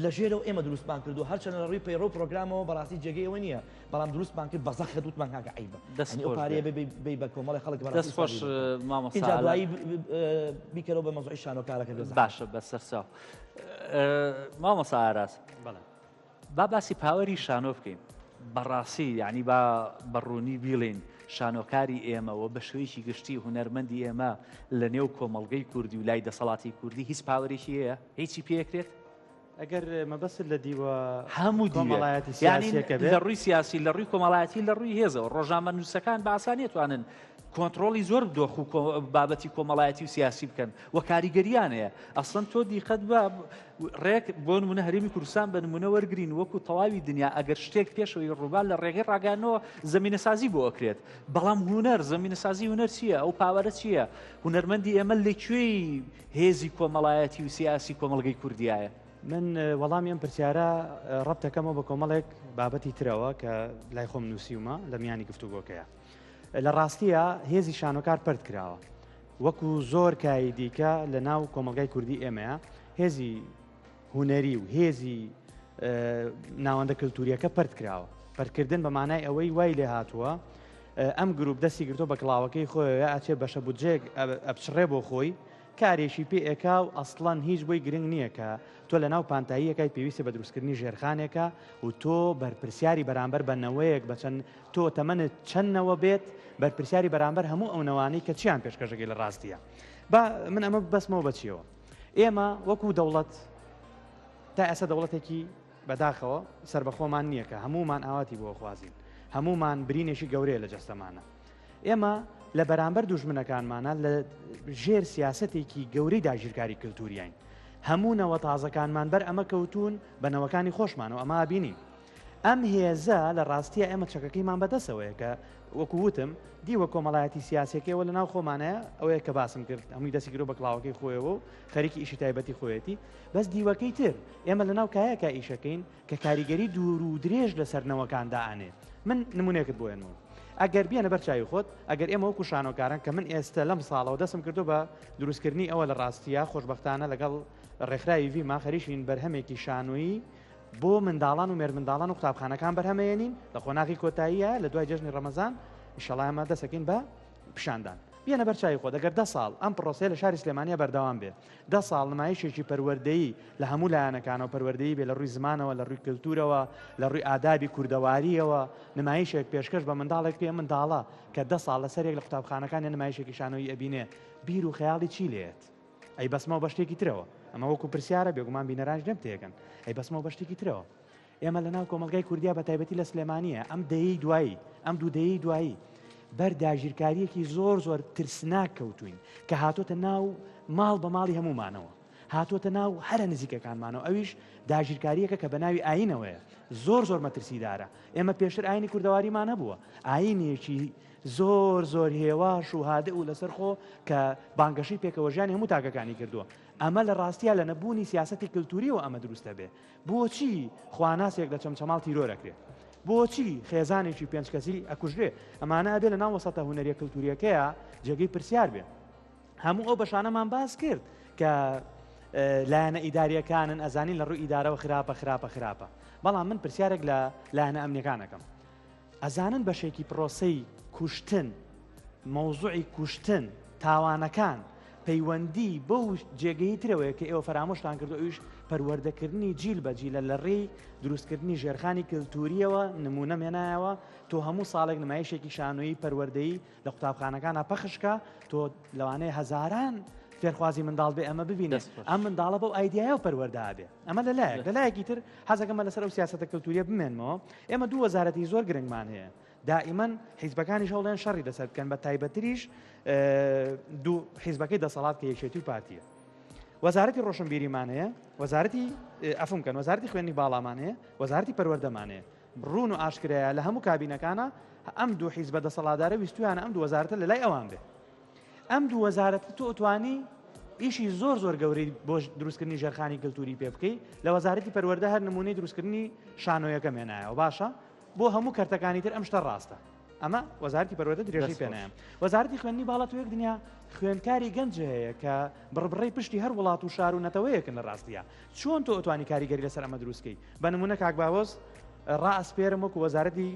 Speaker 3: لە ژێرەوە ئێمە دروستمان کردو هەرچەند لە ڕووی پەیڕەو پرۆگرامەوە بەڕاستی جێگەی ئەوە نییە بەڵام دروستمان کرد بە زەخت وتمان کاکە عەیبە
Speaker 1: دەست
Speaker 3: یعنی ئەو
Speaker 1: خۆش
Speaker 3: پارەیە
Speaker 1: بێ.
Speaker 3: بێ بێ بە کۆمەڵی خەڵک بەڕاستی
Speaker 1: دەست خۆش
Speaker 3: سواری بکەن.
Speaker 1: مامۆستا
Speaker 3: ئینجا
Speaker 1: ئالان.
Speaker 3: دوایی بیکەرەوە بە مەوزوعی شانۆکارەکە بێ زەحمەت.
Speaker 1: باشە بە سەرچاو مامۆستا ئاراس
Speaker 4: بەڵێ.
Speaker 1: با باسی power ی شانۆ بکەین بەڕاستی یعنی با بە ڕوونی بیڵێین شانۆکاری ئێمە و بە شێوەیەکی گشتی هونەرمەندی ئێمە لە نێو کۆمەڵگەی کوردی و لای دەسەڵاتی کوردی هیچ power ێکی هەیە هیچی پێکرێت
Speaker 4: ئەگەر مەبەستت لە دیوە
Speaker 1: هەموو
Speaker 4: کۆمەڵایەتی
Speaker 1: یانی
Speaker 4: سیاسیەکە بێت
Speaker 1: لە ڕووی سیاسی لە ڕووی کۆمەڵایەتی لە ڕووی هێزەوە ڕۆژنامەنووسەکان بە ئاسانی توانن کۆنتڕۆڵی زۆر دۆخ و بابەتی کۆمەڵایەتی و سیاسی بکەن و کاریگەریان هەیە ئەسڵەن تۆ دیقەت بە ڕێک بۆ نمونە هەرێمی کوردستان بە نمونە وەرگین وەکو تەواوی دنیا ئەگەر شتێک پێشەوەی ڕووبا لە ڕێگەی ڕاگەیاندنەوە زمینەسازی بۆ ئەکرێت بەڵام هونەر زمینەسازی هونەر چییە ئەو power ە چییە هونەرمەندی ئێمە لەکوێی هێزی کۆمەڵایەتی و سیاسی کۆمەڵگەی کوردیایە؟
Speaker 4: من وەڵامی ئەم پرسیارە ڕەبت دەکەمەوە بە کۆمەڵێک بابەتی ترەوە کە لای خۆم نووسیومە لە میانی گفتوگۆکەیە. لە ڕاستیە هێزی شانۆکار پەرت کراوە. وەکو زۆر کای دیکە لە ناو کۆمەڵگای کوردی ئێمەیە هێزی هونەری و هێزی ناوەندە کللتوریەکە پەرت کراوە. پەرتکردن بە مانای ئەوەی وای لێ هاتووە ئەم گروپ دەستی گرتۆ بە کڵاوەکەی خۆیەوە ئەچێ بەشە بودجەیەک ئەپچڕێ بۆ خۆی کارێکی پێ ئەکا و ئەسڵەن هیچ بۆی گرنگ نییە کە تۆ لە ناو پانتاییەکای پێویستی بە دروستکردنی ژێرخانێکە و تۆ بەرپرسیاری بەرامبەر بە نەوەیەک بە چەند تۆ تەمەنت چەند نەوە بێت بەرپرسیاری بەرامبەر هەموو ئەو نەوانەی کە چیان پێشکەشەکەی لە ڕاستیە با من ئەمە بەسمەوە بە چیەوە ئێمە وەکو دەوڵەت تا ئێستا دەوڵەتێکی بەداخەوە سەربەخۆمان نییە کە هەموومان ئاواتی بۆ خوازین هەموومان برینێکی گەورەیە لە جەستەمانە ئێمە لە بەرامبەر دوژمنەکانمانە لە ژێر سیاسەتێکی گەورەی داگیرکاری کلتوریین هەموو نەوە تازەکانمان بەر ئەمە کەوتون بە نەوەکانی خۆشمانەوە ئەمە بینین ئەم هێزە لە ڕاستیە ئێمە چەکەکەیمان بەدەسەوەیە کە وەکو وتم دیوە کۆمەڵایەتی سیاسەکەیەوە لە ناو خۆمانەیە ئەوەیە کە باسم کرد هەمووی دەستی گرۆ بە کڵاوەکەی خۆیەوە و خەریکی ئیشی تایبەتی خۆیەتی بەس دیوەکەی تر ئێمە لە ناو کایەکە ئیشەکەین کە کاریگەری دوور و درێژ لەسەر نەوەکان دائەنێ من نمونێکت بۆ هێنمەوە. ئەگەر بیەنە بەر چاوی خۆت، ئەگەر ئێمە وەکو شانۆکاران کە من ئێستە لەم ساڵەوە دەستم کردووە بە دروستکردنی ئەوە لە ڕاستییا خۆشبەختانە لەگەڵ ڕێکخراوی ڤیما خەریکین بەرهەمێکی شانۆیی بۆ منداڵان و مێرمنداڵان و قوتابخانەکان بەرهەمەیەنین لە قۆناغی کۆتاییە لە دوای جەژنی ڕەمەزان ئیشەڵا ئێمە دەسەکەین بە پیشاندان. بیەنە بەر چاوی خۆت ئەگەر دە ساڵ ئەم پڕۆسەیە لە شاری سلێمانییە بەردەوام بێ، دە ساڵ نمایشێکی پەروەردەیی لە هەموو لایەنەکانەوە پەروەردەیی بێ لە ڕووی زمانەوە، لە ڕووی کلتوورەوە، لە ڕووی ئادابی کوردەوارییەوە، نمایشێک پێشکەش بە منداڵێک بکەی ئەم منداڵە کە دە ساڵ لەسەر یەک لە قوتابخانەکانیا نمایشێکی شانۆیی ئەبینێ بیر و خەیاڵی چی لێیەت؟ ئەی بەسمەوە بە شتێکی ترەوە. ئەمە وەکوو پرسیارە بێگومان بینەرانیش لێم تێگەن. ئەی بەسمەوە بە شتێکی ترەوە. ئێمە لە ناو کۆمەڵگای کوردیا بە تایبەتی لە سلێمانییە ئەم دەیەی دوایی، ئەم دوو دەیەی دوایی بەر داگیرکارییەکی زۆر زۆر ترسناک کەوتووین کە هاتۆتە ناو ماڵ بە ماڵی هەموومانەوە، هاتۆتە ناو هەرە نزیکەکانمانەوە، ئەویش داگیرکارییەکە کە بە ناوی ئایینەوەیە، زۆر زۆر مەترسیدارە. ئێمە پێشتر ئایینی کوردەواریمان هەبووە، ئایینێکی زۆر زۆر هێواش و هادئ و لەسەرخۆ کە بانگەشەی پێکەوەژیانی هەموو تاکەکانی کردووە. ئەمە لە ڕاستیا لە نەبوونی سیاسەتی کلتورییەوە ئەمە دروست دەبێ. بۆچی خواناسێک لە چەمچەماڵ تیرۆر ئەکرێ؟ بۆچی خێزانێکی پێنج کەسی ئەکوژرێ؟ ئەمانە ئەبێ لە ناو وەسەتە هونەریە کلتوریەکەیا جێگەی پرسیار بێ. هەموو ئەو بەشانەمان باس کرد کە لایەنە ئیداریەکانن ئەزانین لە ڕووی ئیدارەوە خراپە خراپە خراپە بەڵام من پرسیارێک لە لایەنە ئەمنیەکان ئەکەم ئەزانن بەشێکی پرۆسەی کوشتن، مەوزوعی کوشتن، تاوانەکان پەیوەندی بەو جێگەی ترەوەیە کە ئێوە فەرامۆشتان کردو ئەویش پەروەردەکردنی جیل بە جیلە لە ڕێی دروستکردنی ژێرخانی کلتوریەوە نمونەم هێنایەوە تۆ هەموو ساڵێک نمایشێکی شانۆیی پەروەردەیی لە قوتابخانەکانا پەخشکە تۆ لەوانەیە هەزاران فێرخوازی منداڵ بێ ئەمە ببینێ ئەم منداڵە بەو ئایدیایە پەروەردە بێ ئەمە لە لایەک لە لایەکی تر حەزەکەمە لەسەر ئەو سیاسەتە کلتوریە بمێنمەوە ئێمە دوو وەزارەتی زۆر گرنگمان هەیە دائیمەن حیزبەکانیش هەوڵێن شەڕی لەسەر بکەن بە تایبەتریش دوو حیزبەکەی دەسەڵات کە یەکێتی و پارتیە وەزارەتی ڕۆشنبیریمان هەیە وەزارەتی ئەفم کەن وەزارەتی خوێنی باڵامان هەیە وەزارەتی پەروەردەمان هەیە ڕوون و ئاشکرایە لە هەموو کابینەکانە ئەم دوو حیزبە دەسەڵاتدارە ویستویانە ئەم دوو وەزارەتە لە لای ئەوان بێ ئەم دوو وەزارەتە تۆ ئەتوانی ئیشی زۆر زۆر گەورەی بۆ دروستکردنی ژێرخانی کلتوری پێ بکەی لە وەزارەتی پەروەردە هەر نمونەی دروستکردنی شانۆیەکەم هێنایەوە باشە بۆ هەموو کەرتەکانی تر ئەم شتە ڕاستە ئەمە وەزارەتی پەروەردە درێژەی پێ نایەم وەزارەتی خوێندنی باڵا تۆ یەک دنیا خوێندکاری گەنج هەیە کە بڕبڕەی پشتی هەر وڵات و شار و نەتەوەیەکن لە ڕاستیە چۆن تۆ ئەتوانی کاریگەری لەسەر ئەمە دروستکەی بە نمونە کاک باوەز ڕائەسپێرم وەکو وەزارەتی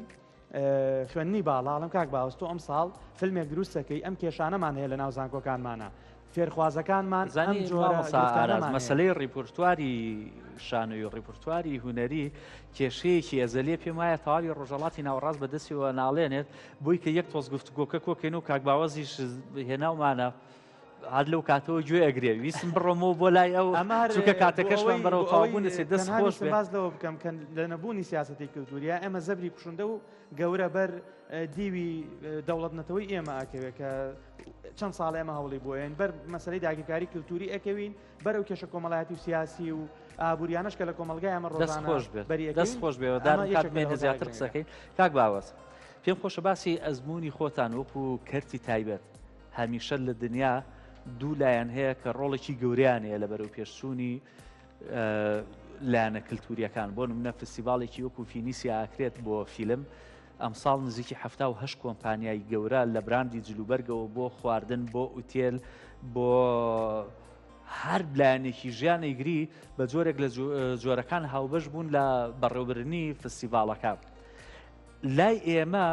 Speaker 4: خوێندنی باڵا ئەڵێم کاک باوەز تۆ ئەمساڵ فیلمێک دروست دەکەی ئەم کێشانەمان هەیە لەناو زانکۆکانمانە فێرخوازەکانمان ئەم
Speaker 1: زانی
Speaker 4: جۆرە
Speaker 1: مامۆستا ئاراز
Speaker 4: گرفتانەمان هەیە.
Speaker 1: مەسەلەی ڕیپۆرتواری شانۆی و ڕیپۆرتواری هونەری کێشەیەکی ئەزەلیە پێم وایە تەواوی ڕۆژهەڵاتی ناوەڕاست بەدەستیەوە ناڵێنێت بۆی کە یەک تۆز گفتوگۆکە کۆکەین و کاک باوەزیش هێناومانە هەر لەو کاتەوە گوێ ئەگرێ ویستم بڕۆمەوە بۆ لای ئەو
Speaker 4: ئەمە هەر
Speaker 1: چونکە
Speaker 4: بۆ
Speaker 1: کاتەکەشمان
Speaker 4: ئەوەی
Speaker 1: بەرەو
Speaker 4: بۆ
Speaker 1: تەواوبوون
Speaker 4: ئەوەی
Speaker 1: دەچێت دەست
Speaker 4: تەنها
Speaker 1: خۆش
Speaker 4: ویستم
Speaker 1: بێ
Speaker 4: باس لەوە بکەم کە لە نەبوونی سیاسەتی کلتوریە ئێمە زەبری کوشندە و گەورە بەر دیوی دەوڵەت نەتەوەی ئێمە ئەکەوێت کە چەند ساڵ ئێمە هەوڵی بۆیەن بەر مەسەلەی داگیرکاری کلتوری ئەکەوین بەر ئەو کێشە کۆمەڵایەتی و سیاسی و ئابووریانەش کە لە کۆمەڵگای ئێمە
Speaker 1: دەست
Speaker 4: ڕۆژانە
Speaker 1: خۆش بێت
Speaker 4: بەری
Speaker 1: دەست
Speaker 4: ئەکەوین
Speaker 1: خۆش بێ
Speaker 4: ئەمە
Speaker 1: دارم کات
Speaker 4: یەکێکە لە
Speaker 1: بێنە
Speaker 4: هۆکارە
Speaker 1: زیاتر
Speaker 4: گرنگەکان.
Speaker 1: قسەکەین کاک باوەز پێم خۆشە باسی ئەزموونی خۆتان وەکو کەرتی تایبەت هەمیشە لە دنیا دوو لایەن هەیە کە ڕۆڵێکی گەوریان هەیە لە بەرەو پێشچوونی لایەنە کللتوریەکان بۆ نمونە فستیڤالێکی وەکو فینیسیا ئاکرێت بۆ فیلم ئەمساڵ نزیکی 78 کۆمپانیای گەورە لە براندی جلوبەرگەوە بۆ خواردن بۆ ئوتێل بۆ هەر لایەنێکی ژیانەیگری بە جۆرێک لە جۆرەکان هاوبەش بوون لە بەڕێوبرنی فستیڤالەکە لای ئێمە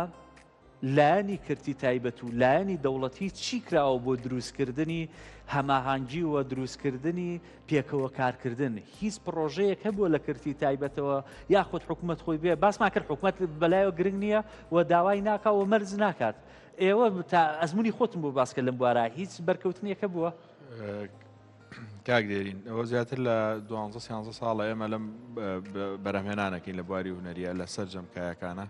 Speaker 1: لایەنی کەرتی تایبەت و لایەنی دەوڵەتی چی کراوە بۆ دروستکردنی هەماهەنگی و دروستکردنی پێکەوە کارکردن؟ هیچ پڕۆژەیەک هەبووە لە کەرتی تایبەتەوە یاخود حکومەت خۆی بێ؟ باسمان کرد حکومەت بەلایەوە گرنگ نییە و داوای ناکا و مەرج ناکات. ئێوە تا ئەزموونی خۆتم بۆ باس کە لەم بوارە هیچ بەرکەوتنێک هەبووە؟
Speaker 5: کاک دێرین ئەوە زیاتر لە دوانزە سیانزە ساڵە ئێمە لەم بەرهەمهێنانەکەین لە بواری هونەریە لە سەرجەم کایەکانە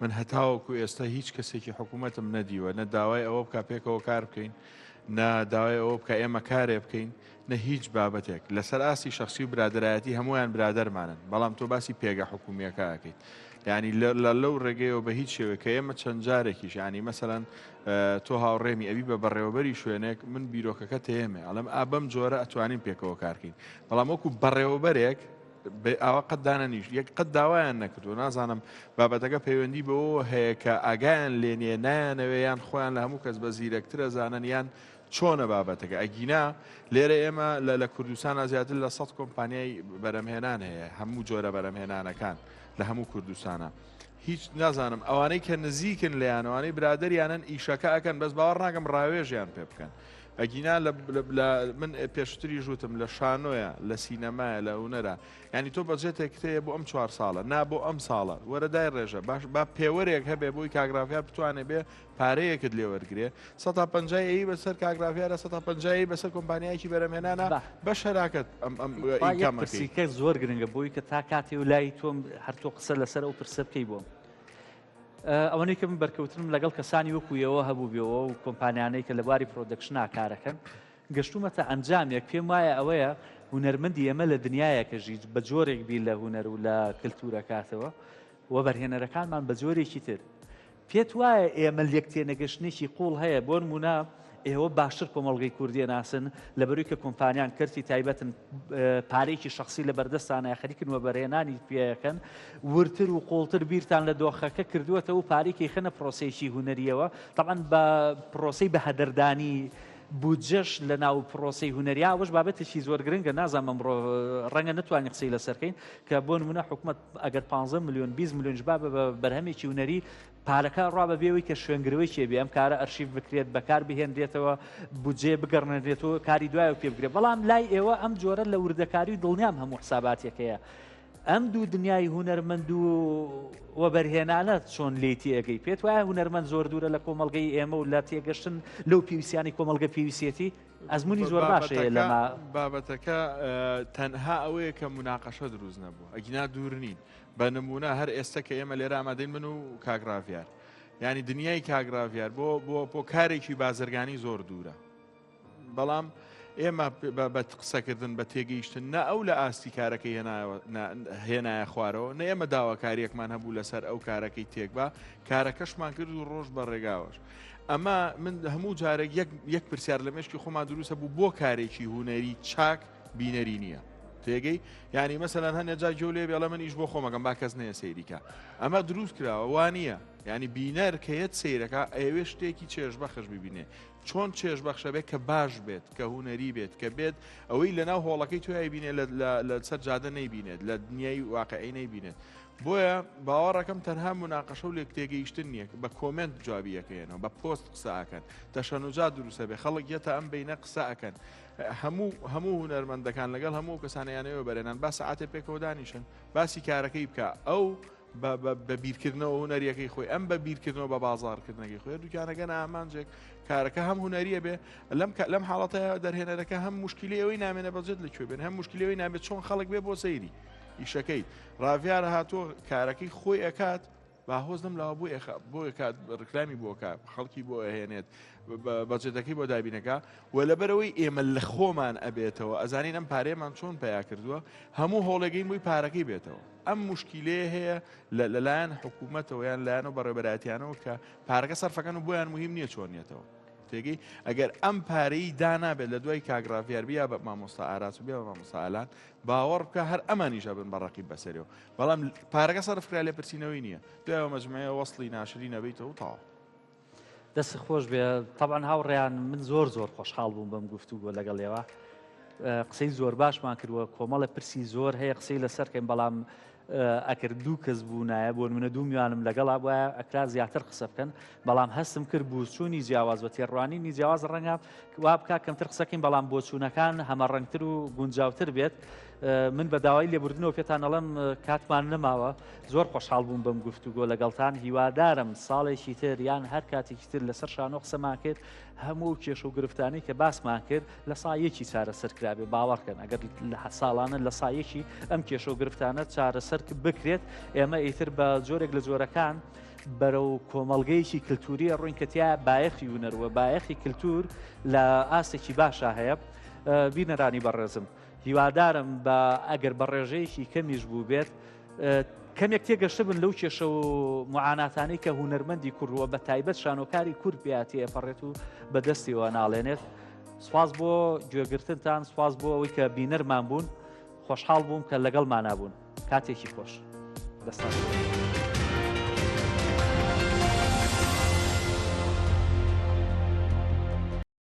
Speaker 5: من هەتاوەکو ئێستا هیچ کەسێکی حکوومەتم نەدیوە نە داوای ئەوە بک پێکەوە کار بکەین نە داوای ئەوە بکە ئێمە کارێ بکەین نە هیچ بابەتێک لەسەر ئاستی شخصی و برادایەتی هەمویان برادەرمانن بەڵام تۆ باسی پێگە حکومیەکە ئەکەیت یعنی لە لەو ڕێگەیەوە بە هیچ شێوەیە کە ئێمە چەند جارێکیش ینی مەسەەن تۆ هاوڕێمی ئەبی بە بەڕێوەبەری شوێنێک من بیرۆکەکە تێمێ ئەڵم ئا بەم جۆرە ئەتوانین پێکەوە کارکەین بەڵام وەکو بەڕێوەبەرێک. ئاوا قەت دانەنیش یەک قەت داوایان نەکردو نازانم بابەتەکە پەیوەندی بەوە هەیە کە ئاگایان لێ نییە نایانەوێ یان خۆیان لە هەموو کەس بە زیرەکترە زانن یان چۆنە بابەتەکە ئەگینا لێرە ئێمە لە لە کوردستانە زیاتر لە 100 کۆمپانیای بەرەمهێنان هەیە هەموو جۆرە بەرەمهێنانەکان لە هەموو کوردستانە هیچ نازانم ئەوانەی کە نزیکن لێیان ئەوانەی برادەریانن ئیشەکە ئەکەن بەس باوەڕ ناکەم ڕاوێژیان پێ بکەن ئەگینا لە من پێشتری ژوتم لە شانۆیە لە سینەمایە لە هونەرە ینی تۆ بەجێتێکت هەیە بۆ ئەم چوار ساڵە نا بۆ ئەم ساڵە وەرە دای ڕێژە باش با پێوەرێک هەبێ بۆی کاگرافیا بتوانێ بێ پارەیەکت لێ وەرگێ 150 ی بەسەر کاگرافیارە 150 بەسەر کۆمپانیایکی بەرەمهێنانە بە شەراکەت ئەم ئەم
Speaker 1: پرسیکە زۆر گرنگە بۆی کە تا کاتێ و لای تۆم هەر تۆ قسە لەسەر ئەو پرسە بکەی بۆم. ئەوەنەی کە من بەرکەوتنم لەگەڵ کەسانی وەکو ئێوە هەبوو بێەوە و کۆمپانیانەی کە لە بواری production ا کارەکەن گەشتومەتە ئەنجامێک پێم وایە ئەوەیە هونەرمەندی ئێمە لە دنیایەکە ژیت بە جۆرێک بیر لە هونەر و لە کللتورەکاتەوە و بەرهێنەرەکانمان بە جۆرێکی تر پێت وایە ئێمە لێک تێنەگەشتنێکی قوڵ هەیە بۆ نمونە ئێوە باشتر کۆمەڵگەی کوردیە ناسن لەبەروی کە کۆمپانیان کەرتی تایبەتن پارەیەکی شخصی لە بەردەستانە خەریکن وەبەرهێنانی پێەکەن ورتر و قوڵتر بیرتان لە دۆخەکە کردووەتەوە و پارەی خەنە پرۆسەیەکی هونەریەوە تەبعەن بە پرۆسەی بە هەدەردانی بودجەش لە ناو پرۆسەی هونەریا ئەوەش بابەتێکی زۆر گرنگە نازانم ئەمڕۆ ڕەنگە نتوانین قسەی لەسەر کەین کە بۆ نمونە حکومەت ئەگەر 15 ملیۆن 20 ملیۆنش با بە بەرهەمێکی هونەری پارەکە ئەڕوا بە بێ ئەوەی کە شوێنگرەوەی چێ بێ ئەم کارە ئەرشیف بکرێت بەکار بهێنرێتەوە بودجێ بگەڕێنرێتەوە کاری دوایە پێ بگرێت بەڵام لای ئێوە ئەم جۆرە لە وردەکاری و دڵنیام هەموو حساباتێکەیە ئەم دوو دنیای هونەرمەند و وەبەرهێنانە چۆن لێی تێئەگەی؟ پێت وایە هونەرمەند زۆر دوورە لە کۆمەڵگەی ئێمە و لە تێگەشتن لەو پێویستیانەی کۆمەڵگە پێویستیەتی؟ ئەزموونی زۆر باش هەیە لەمە.
Speaker 5: بابەتەکە تەنها ئەوەیە کە موناقەشە دروست نەبووە ئەگینا دوور نین. بە نموونە هەر ئێستا کە ئێمە لێرە ئامادەین من و کاک ڕاڤیار یانی دنیای کاک ڕاڤیار بۆ بۆ بۆ کارێکی بازرگانی زۆر دوورە. بەڵام ئێمە بە قسەکردن بە تێگەیشتن نە ئەو لە ئاستی کارەکەی هێنایە خوارەوە نە ئێمە داواکاریەکمان هەبوو لەسەر ئەو کارەکەی تێکبا کارەکەشمان کرد و ڕۆژ بە ڕێگاوەش ئەمە من هەموو جارێک یەک پرسیار لە مێشکی خۆمان دروستە بوو بۆ کارێکی هوەری چاک بینەری نییە تێگەی یعنی مەسەلەن هەنێ جا گوێ لێ بێڵە من ئیش بۆ خۆمەکەم با کەس نەیە سەیریکە ئەمە دروست کراوە وانە ینی بینەر کە یەت سەیرەکە ئەوێ شتێکی چێژبەخش ببینێ چۆن چێژبەخشە بێت کە باش بێت کە هونەری بێت کە بێت ئەوەی لەناو هۆڵەکەی تۆ ئەیبینێت لە سەر جادە نەیبینێت لە دنیای واقعی نەیبینێت بۆیە باوەڕەکەم تەنها مناقەشە و لێکتێگەیشتن نییە بە comment جوابی یەکەیەنەوە بە پۆست قسە ئەکەن تەشەنوجات دروستە بێ خەڵک یەتە ئەم بینە قسە ئەکەن هەموو هەموو هونەرمەندەکان لەگەڵ هەموو کەسانیانەوە بەرێنان با سەعاتێ پێکەوە دانیشن باسی کارەکەی بکە ئەو بە بیرکردنەوە هونەریەکەی خۆی ئەم بە بیرکردنەوە بە بازاڕکردنەکەی خۆی دوکانەکە ئامانجێک کارەکە هەم هونەریە بێ لەم لەم حاڵەتە دەرهێنەرەکە هەم مشکلی ئەوەی نامێنە بەجێت لە کوێ بێن هەم مشکلی ئەوەی نابێت چۆن خەڵک بێ بۆ سەیری ئیشەکەی ڕاڤیار هاتووە کارەکەی خۆی ئەکات باهۆز لەم لاوە بۆ بۆ کات ڕکلامی بۆکە خەڵکی بۆ ئەهێنێت بەجێتەکەی بۆ دابینەکە و لەبەرەوەی ئێمە لە خۆمان ئەبێتەوە ئەزانین ئەم پارێمان چۆن پیا کردووە هەموو هۆڵێگەین بووی پارەکەی بێتەوە ئەم موشکیلەیە هەیە لەلایەن حکوومەتەوە یان لایەن و بەڕێوەبەرایەتیانەوە کە پارەکە سەرفەکەن و بۆیان مهم نییە چۆنیەتەوە تێگەی ئەگەر ئەم پارەی دانابێت لە دوای کاک ڕاڤیار بیا بە مامۆستا ئاراس و بیا بە مامۆستا ئالان باوەڕ بکە هەر ئەمانیش ئەبن بە ڕەقیب بەسەرەوە بەڵام پارەکە سەرف کرا لێپرسینەوەی نییە دوایەوە مەجموعەیە وەسڵی ناشرینە بێتەوە تەواو.
Speaker 1: دەست خۆش بێ تەبعەن هاوڕێیان من زۆر زۆر خۆشحاڵ بووم بەم گفتوگۆ لەگەڵ ئێوە قسەی زۆر باشمان کردووە کۆمەڵە پرسی زۆر هەیە قسەی لەسەر کەین بەڵام ئەکرد دوو کەس بوونایە بۆ نمونە دوو میوانم لەگەڵا بووە ئەکرا زیاتر قسە بکەن بەڵام هەستم کرد بۆچوونی جیاواز بە تێڕوانینی جیاواز ڕەنگە وا بکە کەمتر قسەکەین بەڵام بۆچوونەکان هەمەڕەنگتر و گونجاوتر بێت من بە داوای لێبوردنەوە پێتان ئەڵێم کاتمان نەماوە زۆر خۆشحاڵ بووم بەم گفتوگۆ لەگەڵتان هیوادارم ساڵێکی تر یان هەر کاتێکی تر لەسەر شانۆ قسەمان کرد هەموو کێشە و گرفتانەی کە باسمان کرد لە سایەکی چارەسەر کرابێ باوەڕکەن ئەگەر لە ساڵانە لە سایەکی ئەم کێشە و گرفتانە چارەسەر بکرێت ئێمە ئیتر بە جۆرێک لە جۆرەکان بەرەو کۆمەڵگەیەکی کللتوری ڕووین کە تیا بایەخی هونەروە بایەخی کللتور لە ئاستێکی باشا هەیە بینەرانی بەڕێزم هیوادارم بە ئەگەر بە ڕێژەیەکی کەمیش بووبێت کەمێک تێگەشتبن لەو کێشە و معاناتانەی کە هونەرمەندی کوردووە بە تایبەت شانۆکاری کورد پێیاتی ئەپەڕێت و بەدەستیەوە ناڵێنێت سواز بۆ گوێگرتنتان سواز بۆ ئەوەی کە بینەرمان بوون. خۆشحاڵ بووم کە لەگەڵمانا بوون. کاتێکی خۆش. دەستان.